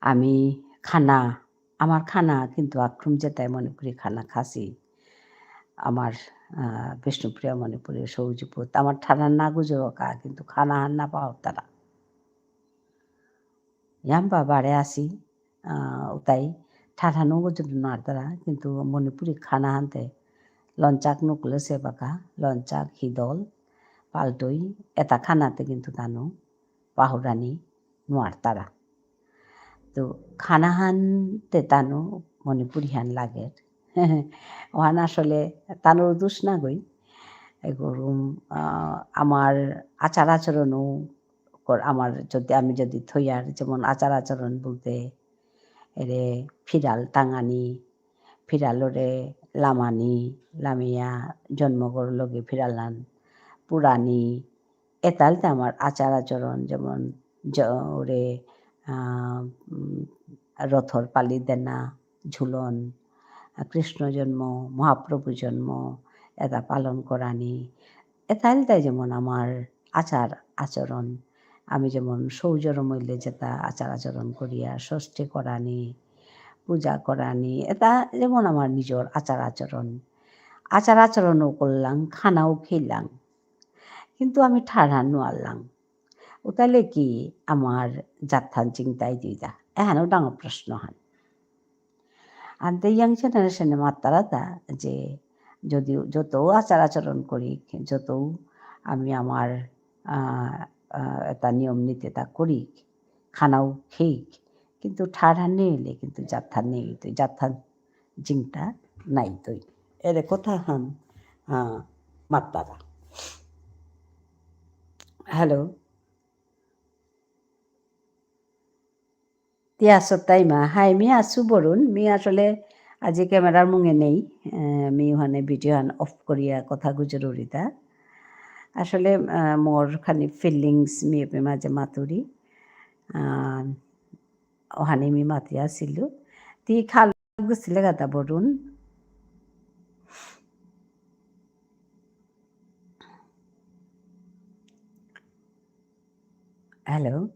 আমি খানা, আমার খানা কিন্তু আক্রম যেতাই মণিপুরি খানা খাসি। আমার, আহ, বিষ্ণুপ্রিয়া মণিপুরী সৌজিপুত, আমার ঠারহান না গুজরকা, কিন্তু খানাহান না পাওতারা। ইয়াম্পা বারে আসি, আহ, উতাই ঠারহানও গুজর নারতারা, কিন্তু মণিপুরি খানা হানতে লঞ্চাক নুকুলে সেবাকা, লঞ্চাক হিদল, পাল্টই, এতা খানাতে কিন্তু তানু পাহুরানি নুয়ারতারা। তো খানাহান তে তানু মণিপুরিহান লাগের। ওহান আসলে তানুর দোষ না গই। এগুলো, আহ, আমার আচার আচরণও কর-, আমার যদি, আমি যদি থইয়ার, যেমন আচার আচরণ বলতে, এরে ফিরাল টাঙানি, ফিরালরে লামানি, লামিয়া জন্মগর লগে ফিরালান, পুরানি, এতালতে আমার আচার আচরণ, যেমন জ-, ওরে, আহ, উম, রথর পালি দেনা, ঝুলন, আহ, কৃষ্ণ জন্ম, মহাপ্রভু জন্ম, এতা পালন করানি, এতালতে যেমন আমার আচার আচরণ। আমি যেমন সৌজরম হইলে যেতা আচার আচরণ করিয়া, ষষ্ঠী করানি, পূজা করানি, এতা যেমন আমার নিজর আচার আচরণ। আচার আচরণও করলাম, খানাও খেলাম। কিন্তু আমি ঠারহান নুয়ারলাম। উতালে কি আমার জাতহান জিংতা ইতইতা? এহানও ডাঙর প্রশ্নহান। আনতে young generation এ মাত্তারাতা যে যদিও যতও আচার আচরণ করিক, যতও আমি আমার, আহ, আহ, এতা নিয়ম নীতি এতা করিক, খানাও খেইক, কিন্তু ঠারহান নেইলে কিন্তু জাতহান নেইতই, জাতহান জিংতা নাইতই। এরে কথাহান, আহ, মাত্তারা। Hello। তি আসো তাইমা? হাই, মি আসু বরুণ। মি আসলে আজি camera র মুঙে নেই। আহ, মি ওহানে video হান off করিয়া কথা গুজরুরিতা। আসলে, আহ, মোর খানি feelings মি এপে মাঝে মাতুরি। আহ, ওহানে মি মাতিয়া আসিলু। তি খাল গেছিলে গাতা বরুণ। Hello।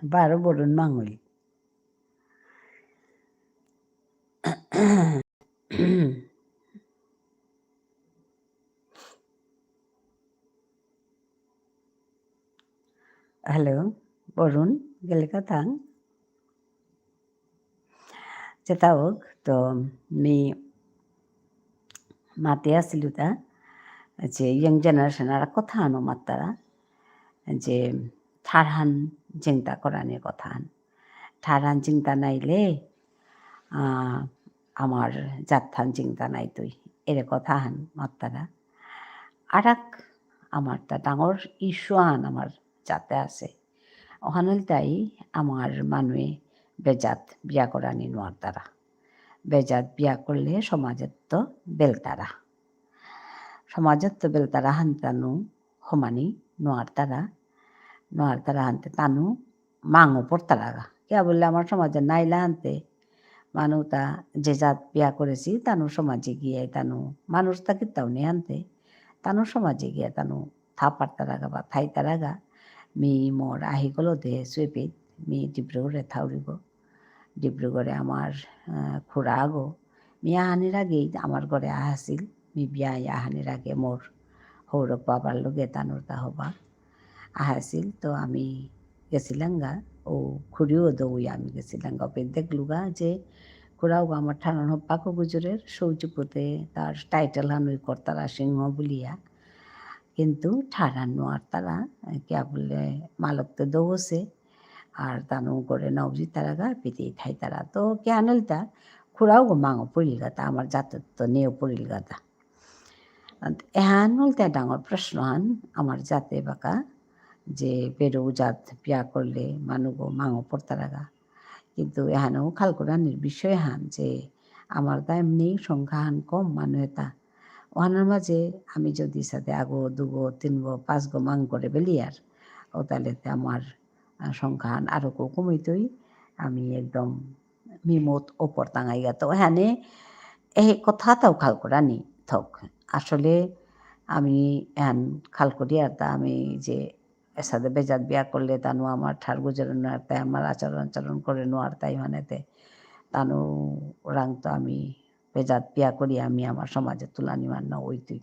বারো বরুণ মাঙুলি। Hello, বরুণ, গেলে কা থাং? যেতা হোক, তো মি মাতে আসিলু তা, যে young generation আরা কথা আনো মাত্তারা, যে ঠারহান জিংতা করানির কথা আন। ঠারহান জিংতা নাইলে, আহ, আমার জাতহান জিংতা নাইতই। এরে কথাহান মাত্তারা। আরাক আমার তা ডাঙর issue আন আমার জাতে আছে। ওহান ইলতাই আমার মানুয়ে বেজাত বিয়া করানি নোয়ারতারা। বেজাত বিয়া করলে সমাজেত্ত বেলতারা। সমাজেত্ত বেলতারা হান তানু হমানি নোয়ারতারা। নোয়ারতারা হানতে তানু মাঙো পড়তারাগা। কিয়া বুললে আমার সমাজে নাইলা হানতে মানু তা যে জাত বিয়া করেসি, তানু সমাজে গিয়া তানু মানু তা কিত্তাও নেই হানতে, তানু সমাজে গিয়া তানু থা পারতারাগা বা থাইতারাগা। মি মোর আহিগলো দেহে সুয়েপিত, মি ডিব্রুগড়ে থাউরিগো। ডিব্রুগড়ে আমার, আহ, খুড়া আগো। মি আহানির আগেই আমার ঘরে আহাসিল। মি বিয়া আহানির আগে মোর হৌরক বাবার লগে তানুর তা হবা আহাসিল। তো আমি গেসিলাঙ্গা, ও খুড়িও দৌই আমি গেসিলাঙ্গা। ওপে দেখলুগা যে খুড়াও আমার ঠারহান হপাকো গুজরের, সৌজুপুতে তার title হান ওই করতারা সিংহ বুলিয়া। কিন্তু ঠারহান নোয়ারতারা, কিয়া বুললে মালক তো দৌসে, আর তানু করে নাও জিতারাগা, পিতেই থাইতারা। তো কিয়া নলতা, খুড়াও গো মাঙো পড়িলগাতা, আমার জাতত তো নেও পড়িলগাতা। এহান নলতা ডাঙর প্রশ্ন হান, আমার জাতে বাকা, যে বেরো জাত বিয়া করলে মানুগো মাঙো পড়তারাগা। কিন্তু এহানও খাল করানির বিষয় হান যে আমার তা এমনি সংখ্যা হান কম মানু এতা। ওহানর মাঝে আমি যদি সাথে আগো, দুগো, তিনগো, পাঁচগো মাং করে বেলিয়ার, ও তাহলে তে আমার, আহ, সংখ্যা হান আরো কো কমিতই। আমি একদম মিমত ওপর তাঙাইগা। তো এহানে এই কথাটাও খাল করানি থক। আসলে আমি এহান খাল করিয়ার তা আমি যে এসাদে বেজাত বিয়া করলে তানু আমার ঠার গুজরে নোয়ারতাই, আমার আচরণ আচরণ করে নোয়ারতাই, মানে তে তানু ওরাং তো আমি বেজাত বিয়া করি আমি আমার সমাজে তুলানি মান্না ওইতুই।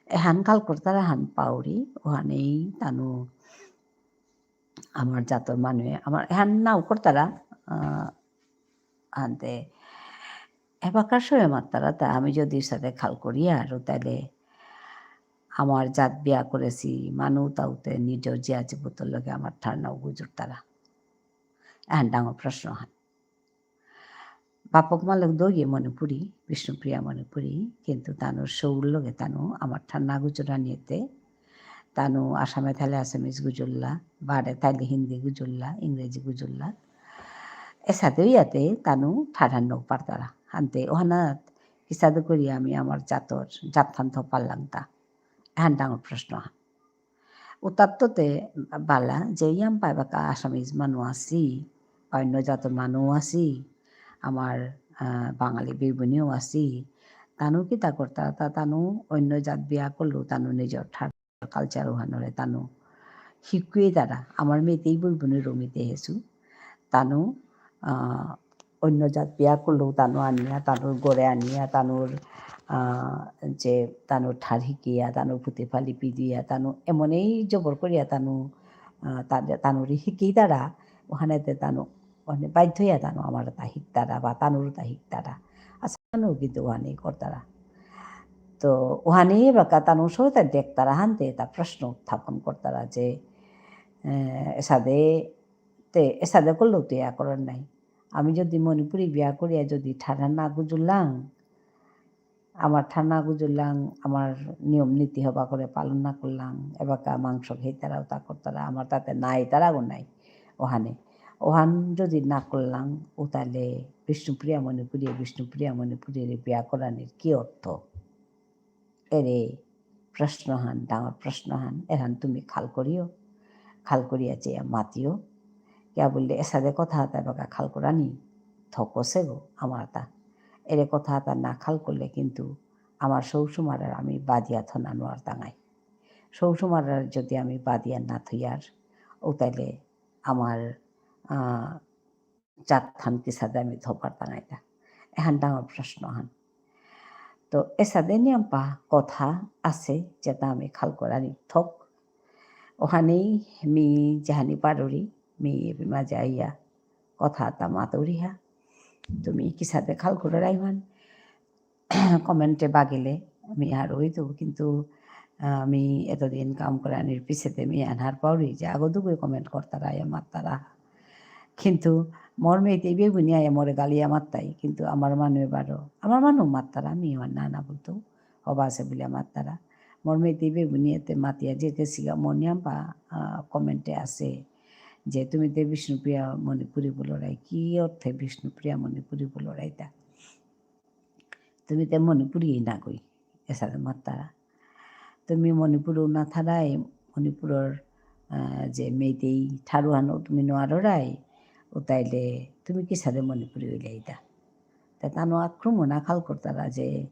এহান খাল করতারা হান পাউরি, ওহানেই তানু আমার জাতর মানুয়ে, আমার এহান নাও করতারা, আহ, আনতে এবাকার সময় মাত্তারা তা আমি যদি সাথে খাল করি আর তাহলে আমার জাত বিয়া করেসি, মানু তাউতে নিজর জিয়া জিপুতর লগে আমার ঠারনাও গুজুরতারা। এহান ডাঙর প্রশ্ন হান। বাপক মালক দোগিয়ে মণিপুরী, বিষ্ণুপ্রিয়া মণিপুরী, কিন্তু তানুর সৌর লগে তানু আমার ঠারনা গুজুরানিয়েতে, তানু আসামে থাইলে আসামিজ গুজুল্লা, বারে থাইলে হিন্দি গুজুল্লা, ইংরেজি গুজুল্লা। এসাদে ইয়াতে তানু ঠারহান নৌ পারতারা। আনতে ওহানা কিসাদে করি আমি আমার জাতর, জাতহান থ পারলাম তা। এহান ডাঙর প্রশ্ন হান। উতাত্ততে বালা যে ইয়াম পাইবাকা আসামিজ মানু আসি, অন্য জাতর মানু আসি, আমার, আহ, বাঙালি বেইবুনিও আছি, তানু কিতা করতারা, তা তানু অন্য জাত বিয়া করলেও তানু নিজর ঠার culture ওহানরে তানু হিকুয়ে তারা। আমার মেইতেই বেইবুনির রুমিতে হেসু। তানু, আহ, অন্য জাত বিয়া করলেও তানু আনিয়া, তানুর ঘরে আনিয়া, তানুর, আহ, যে তানুর ঠার হিকিয়া, তানুর ফুতে ফালি পিদিয়া, তানু এমনেই জবর করিয়া তানু, আহ, তা-, তানুরে হিকি তারা, ওহানেতে তানু, মানে বাধ্য হইয়া তানু আমার তা হিকতারা বা তানুর তা হিকতারা। আচ্ছা, তানু কিন্তু ওহানেই করতারা। তো ওহানেই বাকা তানু সৌতা দেখতারা হানতে তা প্রশ্ন উত্থাপন করতারা যে, আহ, এসাদে, তে এসাদে করলেও তো ইয়া করার নাই। আমি যদি মণিপুরি বিয়া করিয়া যদি ঠারহান না গুজুরলাং, আমার ঠার না গুজুরলাং, আমার নিয়ম নীতি হবা করে পালন না করলাং, এবাকা মাংস খেতারা উতা করতারা, আমার তাতে নাই তারাগো নাই। ওহানে, ওহান যদি না করলাং, ও তাহলে বিষ্ণুপ্রিয়া মণিপুরী, বিষ্ণুপ্রিয়া মণিপুরীরে বিয়া করানির কি অর্থ? এরে প্রশ্নহান, ডাঙর প্রশ্নহান, এহান তুমি খাল করিও, খাল করিয়া চেয়া মাতিও। কিয়া বুললে এসাদে কথা এতা এবাকা খাল করানি থকসে গো আমার তা। এরে কথা এতা না খাল করলে কিন্তু আমার সৌসুমারার আমি বাদিয়া থনা নোয়ারতাঙাই। সৌসুমারার যদি আমি বাদিয়া না থইয়ার, ও তাইলে আমার, আহ, জাতহান কিসাদে আমি থপারতাঙাইতা। এহান ডাঙর প্রশ্নহান। তো এসাদে নিয়াম্পা কথা আছে যেতা আমি খাল করানি থক। ওহানেই মি যেহানি পারুরি, মি এপি মাঝে আইয়া কথা এতা মাতুরিহা। তুমি কিসাদে খাল করারাইমান? Comment এ বাগিলে আমি আর ওই তো, কিন্তু, আহ, আমি এতদিন কাম করানির পিছেতে আমি আনহার পাউরি যে আগো দুগোই comment করতারা, ইয়া মাত্তারা। কিন্তু মোর মেইতেই বেইবুনি আয়া মোরে গালিয়া মাত্তাই, কিন্তু আমার মানু এবারও, আমার মানু মাত্তারা, আমি আমার না না বলতো, হবা আছে বুলিয়া মাত্তারা। মোর মেইতেই বেইবুনি এতে মাতিয়া যে গেছিগা, মোর নিয়াম্পা, আহ, comment এ আছে যে তুমি তে বিষ্ণুপ্রিয়া মণিপুরী বুলরাই, কি অর্থে বিষ্ণুপ্রিয়া মণিপুরী বুলরাইতা? তুমি তে মণিপুরী না কই, এসাদে মাত্তারা। তুমি মণিপুরও না থারাই, মণিপুরর, আহ, যে মেইতেই ঠারহানও তুমি নোয়াররাই, ও তাইলে তুমি কিসাদে মণিপুরী হইলে এটা? তা তানু আক্রমণ আখাল করতারা যে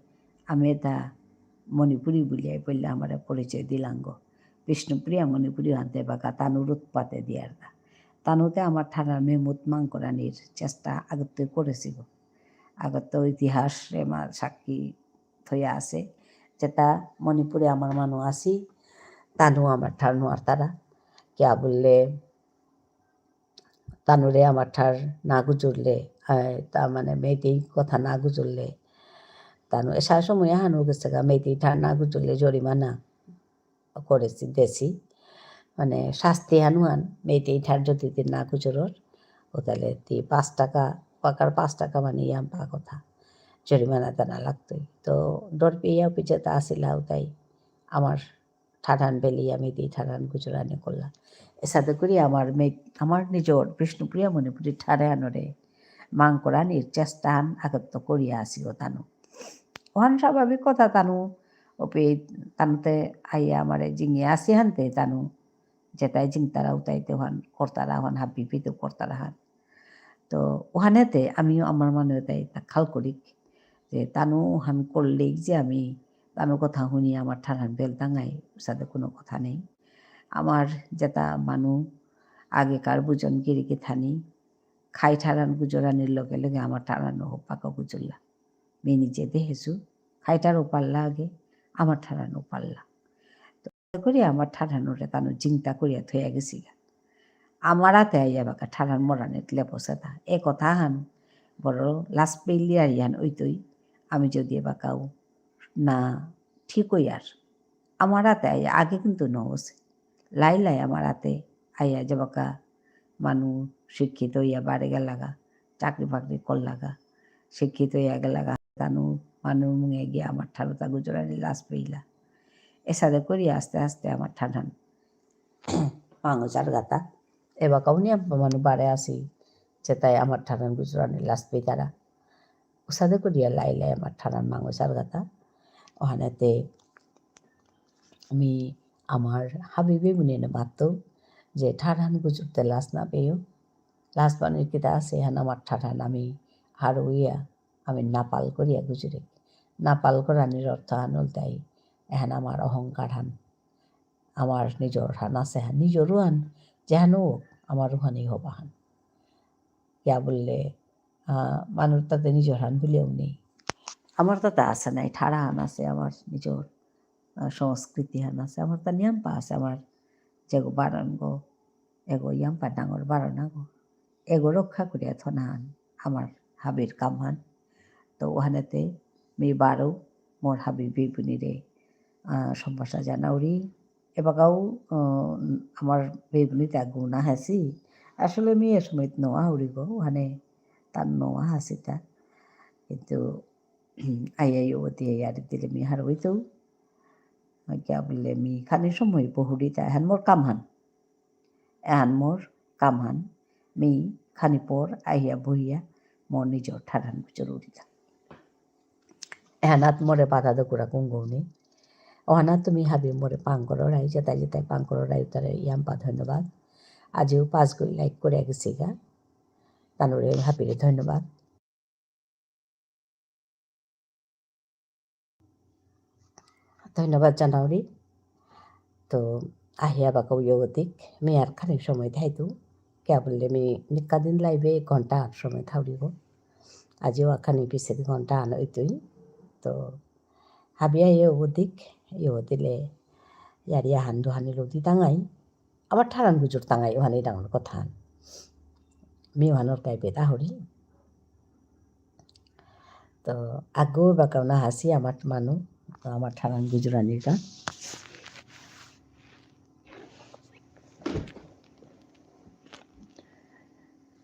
আমি এটা মণিপুরী বুলিয়াই বললে আমারে পরিচয় দিলাঙ্গ। বিষ্ণুপ্রিয়া মণিপুরী হানতে বাকা তানুর উৎপাতে দিয়ার না। তানুতে আমার ঠারহান মেমুত মাং করানির চেষ্টা আগতে করেছিল। আগত ইতিহাস এমা সাক্ষী থইয়া আছে, যেতা মণিপুরে আমার মানু আছি, তানু আমার ঠার নোয়ারতারা। কিয়া বুললে, তানুরে আমার ঠার না গুজুরলে, আহ, তা মানে মেইতেই কথা না গুজুরলে, তানু এসা সময় আহান গেছেগা, মেইতেই ঠার না গুজুরলে জরিমানা করেছি, দেছি। মানে শাস্তি হানুয়ান, মেইতেই ঠার যদি তি না গুজুরর, ও তাহলে তি পাঁচ টাকা, পাকার পাঁচ টাকা মানে ইয়াম্পা কথা, জরিমানা দানা লাগতই। তো ডর পেয়া পিছে তা আসিলা উতাই, আমার ঠারহান বেলি আমি দি ঠারহান গুজরানি করলা। এসাদে করি আমার মে-, আমার নিজর বিষ্ণুপ্রিয়া মণিপুরী ঠারহানরে মাং করানির চেষ্টাহান আগত করিয়া আসিও তানু। ওহান স্বাভাবিক কথা তানু, ওপে তানুতে আইয়া আমারে জিঙে আসি হানতে তানু, যেতাই জিংতারা উতাইতে ওহান করতারা ওহান হাবি পিতে করতারা হান। তো ওহানেতে আমিও আমার মনে তাই তা খাল করিক যে তানু হান করলেই যে আমি তানুর কথা শুনি আমার ঠারহান বেলতাঙাই, সাথে কোনো কথা নেই। আমার যেতা মানু আগেকার বুজন গিরিকে থানি, খাই ঠারহান গুজরানির লগে লগে আমার ঠারহানও হোপাকা গুজরলা। মি নিজে দেহেসু, খাই ঠারও পারলা আগে, আমার ঠারহানও পারলা। তো করি আমার ঠারহানরে তানু জিংতা করিয়া থইয়া গেছিগা। আমার আতে আইয়া বাকা ঠারহান মরানিত লেপসেতা। এ কথাহান বড় লাজ পেইলিয়ার ইয়ান ওইতই, আমি যদি বাকাও না ঠিক হইয়ার। আমার আতে আইয়া আগে কিন্তু নবসে। লাই লাই আমার আতে আইয়া যে বাকা মানু শিক্ষিত হইয়া বাড়ি গেলাগা, চাকরি বাকরি করলাগা, শিক্ষিত হইয়া গেলাগা, তানু মানু মুঙে গিয়া আমার ঠারতা গুজরানি লাজ পেইলা। এসাদে করি আস্তে আস্তে আমার ঠারহান মাঙো চারগাতা। এবাকাও নিয়াম মানু বারে আসি, যেতাই আমার ঠারহান গুজরানি লাজ পেইতারা। উসাদে করিয়া লাই লাই আমার ঠারহান মাঙো চারগাতা। ওহানেতে আমি আমার হাবিবে বুনিনে মাততো যে ঠারহান গুজরতে লাজ না পেও। লাজ পানির কিতা আছে, হান আমার ঠারহান আমি হারৌ ইয়া, আমি নাপাল করিয়া গুজুরি। নাপাল করানির অর্থহান ইলতাই, এহান আমার অহংকারহান, আমার নিজরহান আসেহান, নিজরহান, যেহান অক, আমার অহানই হবাহান। কিয়া বুললে, আহ, মানুর তাতে নিজরহান বুলিয়াও নেই। আমার তাতে আসে নাই, ঠারহান আসে, আমার নিজর, আহ, সংস্কৃতিহান আসে, আমার তা নিয়ামপা আসে, আমার যেগো বারনগো, এগো ইয়ামপা ডাঙর বারনাগো, এগো রক্ষা করিয়া থনাহান আমার হাবির কামহান। তো অহানেতে মি বারো মোর হাবি বেইবুনিরে, আহ, সম্ভাষা জানাউরি। এবাকাও, আহ, আমার বেইবুনিতা গুনা হাসি। আসলে মি এ সময়ত নোয়া উড়িগো, অহানে তার নোয়া হাসিতা। কিন্তু আইয়া ইয়ো দিয়া ইয়ারি দিলে মি হারৌইতৌ। কিয়া বুললে মি খানি সময় বহুরিতা, এহান মোর কামহান। এহান মোর কামহান। মি খানি পর আহিয়া বহিয়া মোর নিজর ঠারহান গুজরুরিতা। এহানাত মোরে বাধা দকুরা কুঙগৌনি। অহানাত তুমি হাবি মোরে পাং কররাই, যেতাই যেতাই পাং কররাই তারে ইয়াম্পা ধন্যবাদ। আজিও পাঁচগই like করে গেছিগা। তানুরে হাবিরে ধন্যবাদ। ধন্যবাদ জানাউরি। তো আহিয়া বাকাও ইয়ো দিক, মি আর খানি সময় থাইতু। কিয়া বুললে মি নিকা দিন live এ এক ঘন্টা আহান সময় থাউরিগো। আজিও আখানি পিছে দি ঘন্টা আহান অইতই। তো হাবিয়া ইয়ো দিক, ইয়ো দিলে ইয়ারি আহান দুহানি লদি তাঙাই। আমার ঠারহান গুজুর তাঙাই, অহানি ডাঙর কথাহান। মি অহানর কাই বেদা হরি। তো আগর বাকাও না হাসি আমার মানু, তো আমার ঠারহান গুজুরানির কা।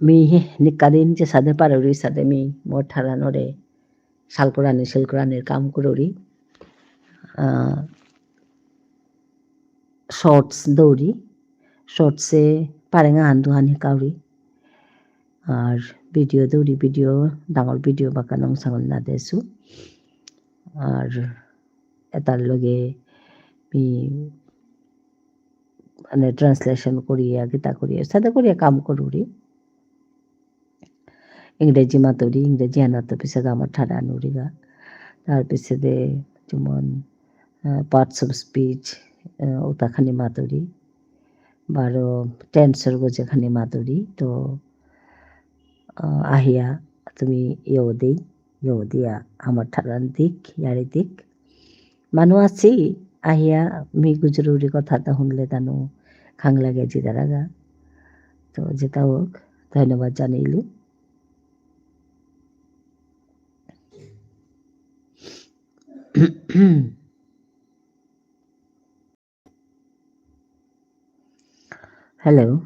মি নিকা দিন যেসাদে পারুরি অসাদে মি মোর ঠারহানরে সালকরানি, সিলকরানির কাম করুরি। আহ, shorts দৌরি, shorts এ পারেঙ আহান দুহান হিকাউরি। আর video দৌরি, video, ডাঙর video বাকা নং সাঙল না দেসু। আর এতার লগে মি, মানে, translation করিয়া, কিতা করিয়া, অসাদে করিয়া কাম করুরি। ইংরেজি মাতুরি, ইংরেজি হানাত পিছেদে আমার ঠারহান উরিগা। তার পিছেদে যেমন, আহ, parts of speech, আহ, অতা খানি মাতুরি। বারো tense র গজে খানি মাতুরি। তো, আহ, আহিয়া তুমি ইয়ো দেই, ইয়ো দিয়া আমার ঠারহান দিক, ইয়ারি দিক। মানু আসি, আহিয়া মি গুজরুরি কথাতা হুনলে তানু খাং লাগে জিদারাগা। তো যেতা হোক, ধন্যবাদ জানাইলু। Hello.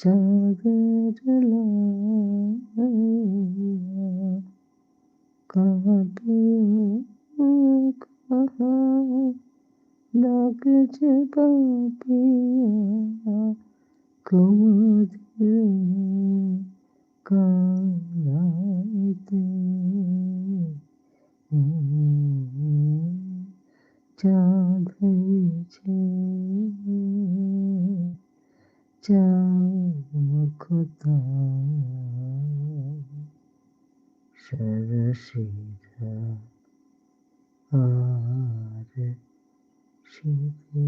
চাঁদের লাইয়া কাঁদিও কাহা, ডাক যে পাপিয়া কুমুদ কারাইতে। চাঁদ হয়েছে চার মুখতা সরসিধা আর সিধে।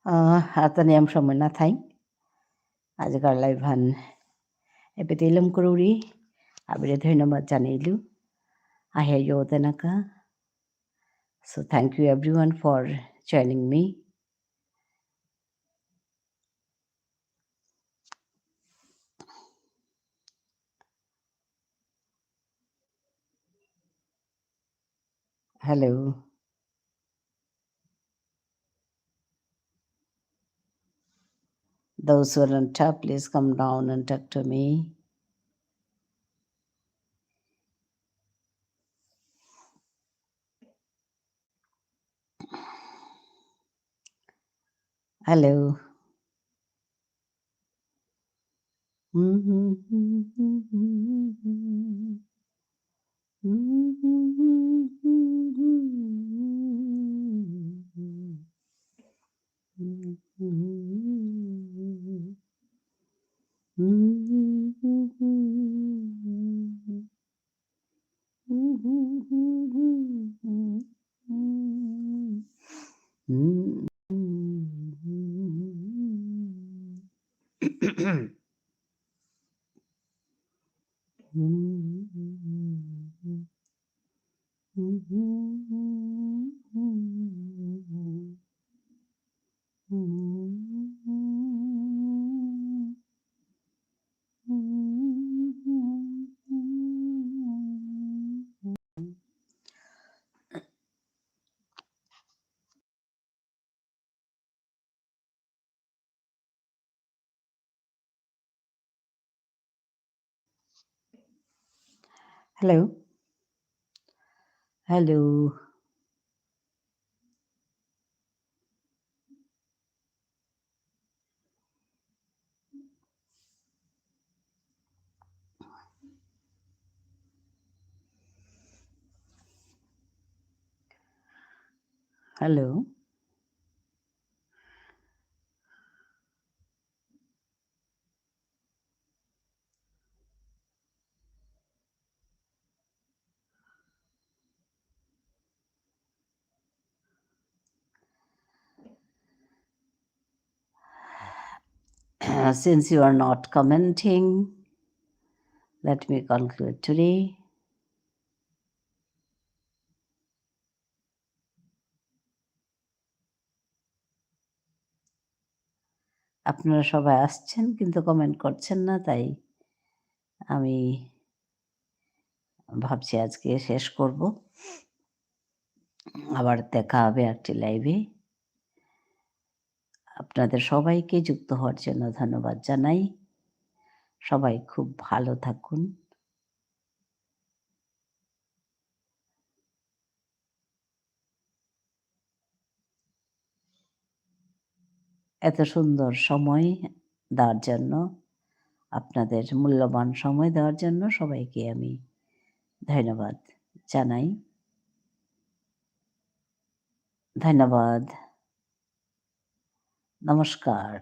আহ, আর তো নিয়ম সময় না থাই। আজিকার live হান এপেতে ইলম করুরি, আবিরে ধন্যবাদ জানাইলু। আহে ইয়ো দেনাকা। So thank you everyone for joining me. Hello. Those who are on top, please come down and talk to me. Hello. Hello. Hello. Hello. Since you are not commenting, let me conclude today. আপনারা সবাই আসছেন, কিন্তু comment করছেন না, তাই আমি ভাবছি আজকে শেষ করব। আবার দেখা হবে একটি live-এ। আপনাদের সবাইকে যুক্ত হওয়ার জন্য ধন্যবাদ জানাই। সবাই খুব ভালো থাকুন। এত সুন্দর সময় দেওয়ার জন্য, আপনাদের মূল্যবান সময় দেওয়ার জন্য সবাইকে আমি ধন্যবাদ জানাই। ধন্যবাদ। নমস্কার।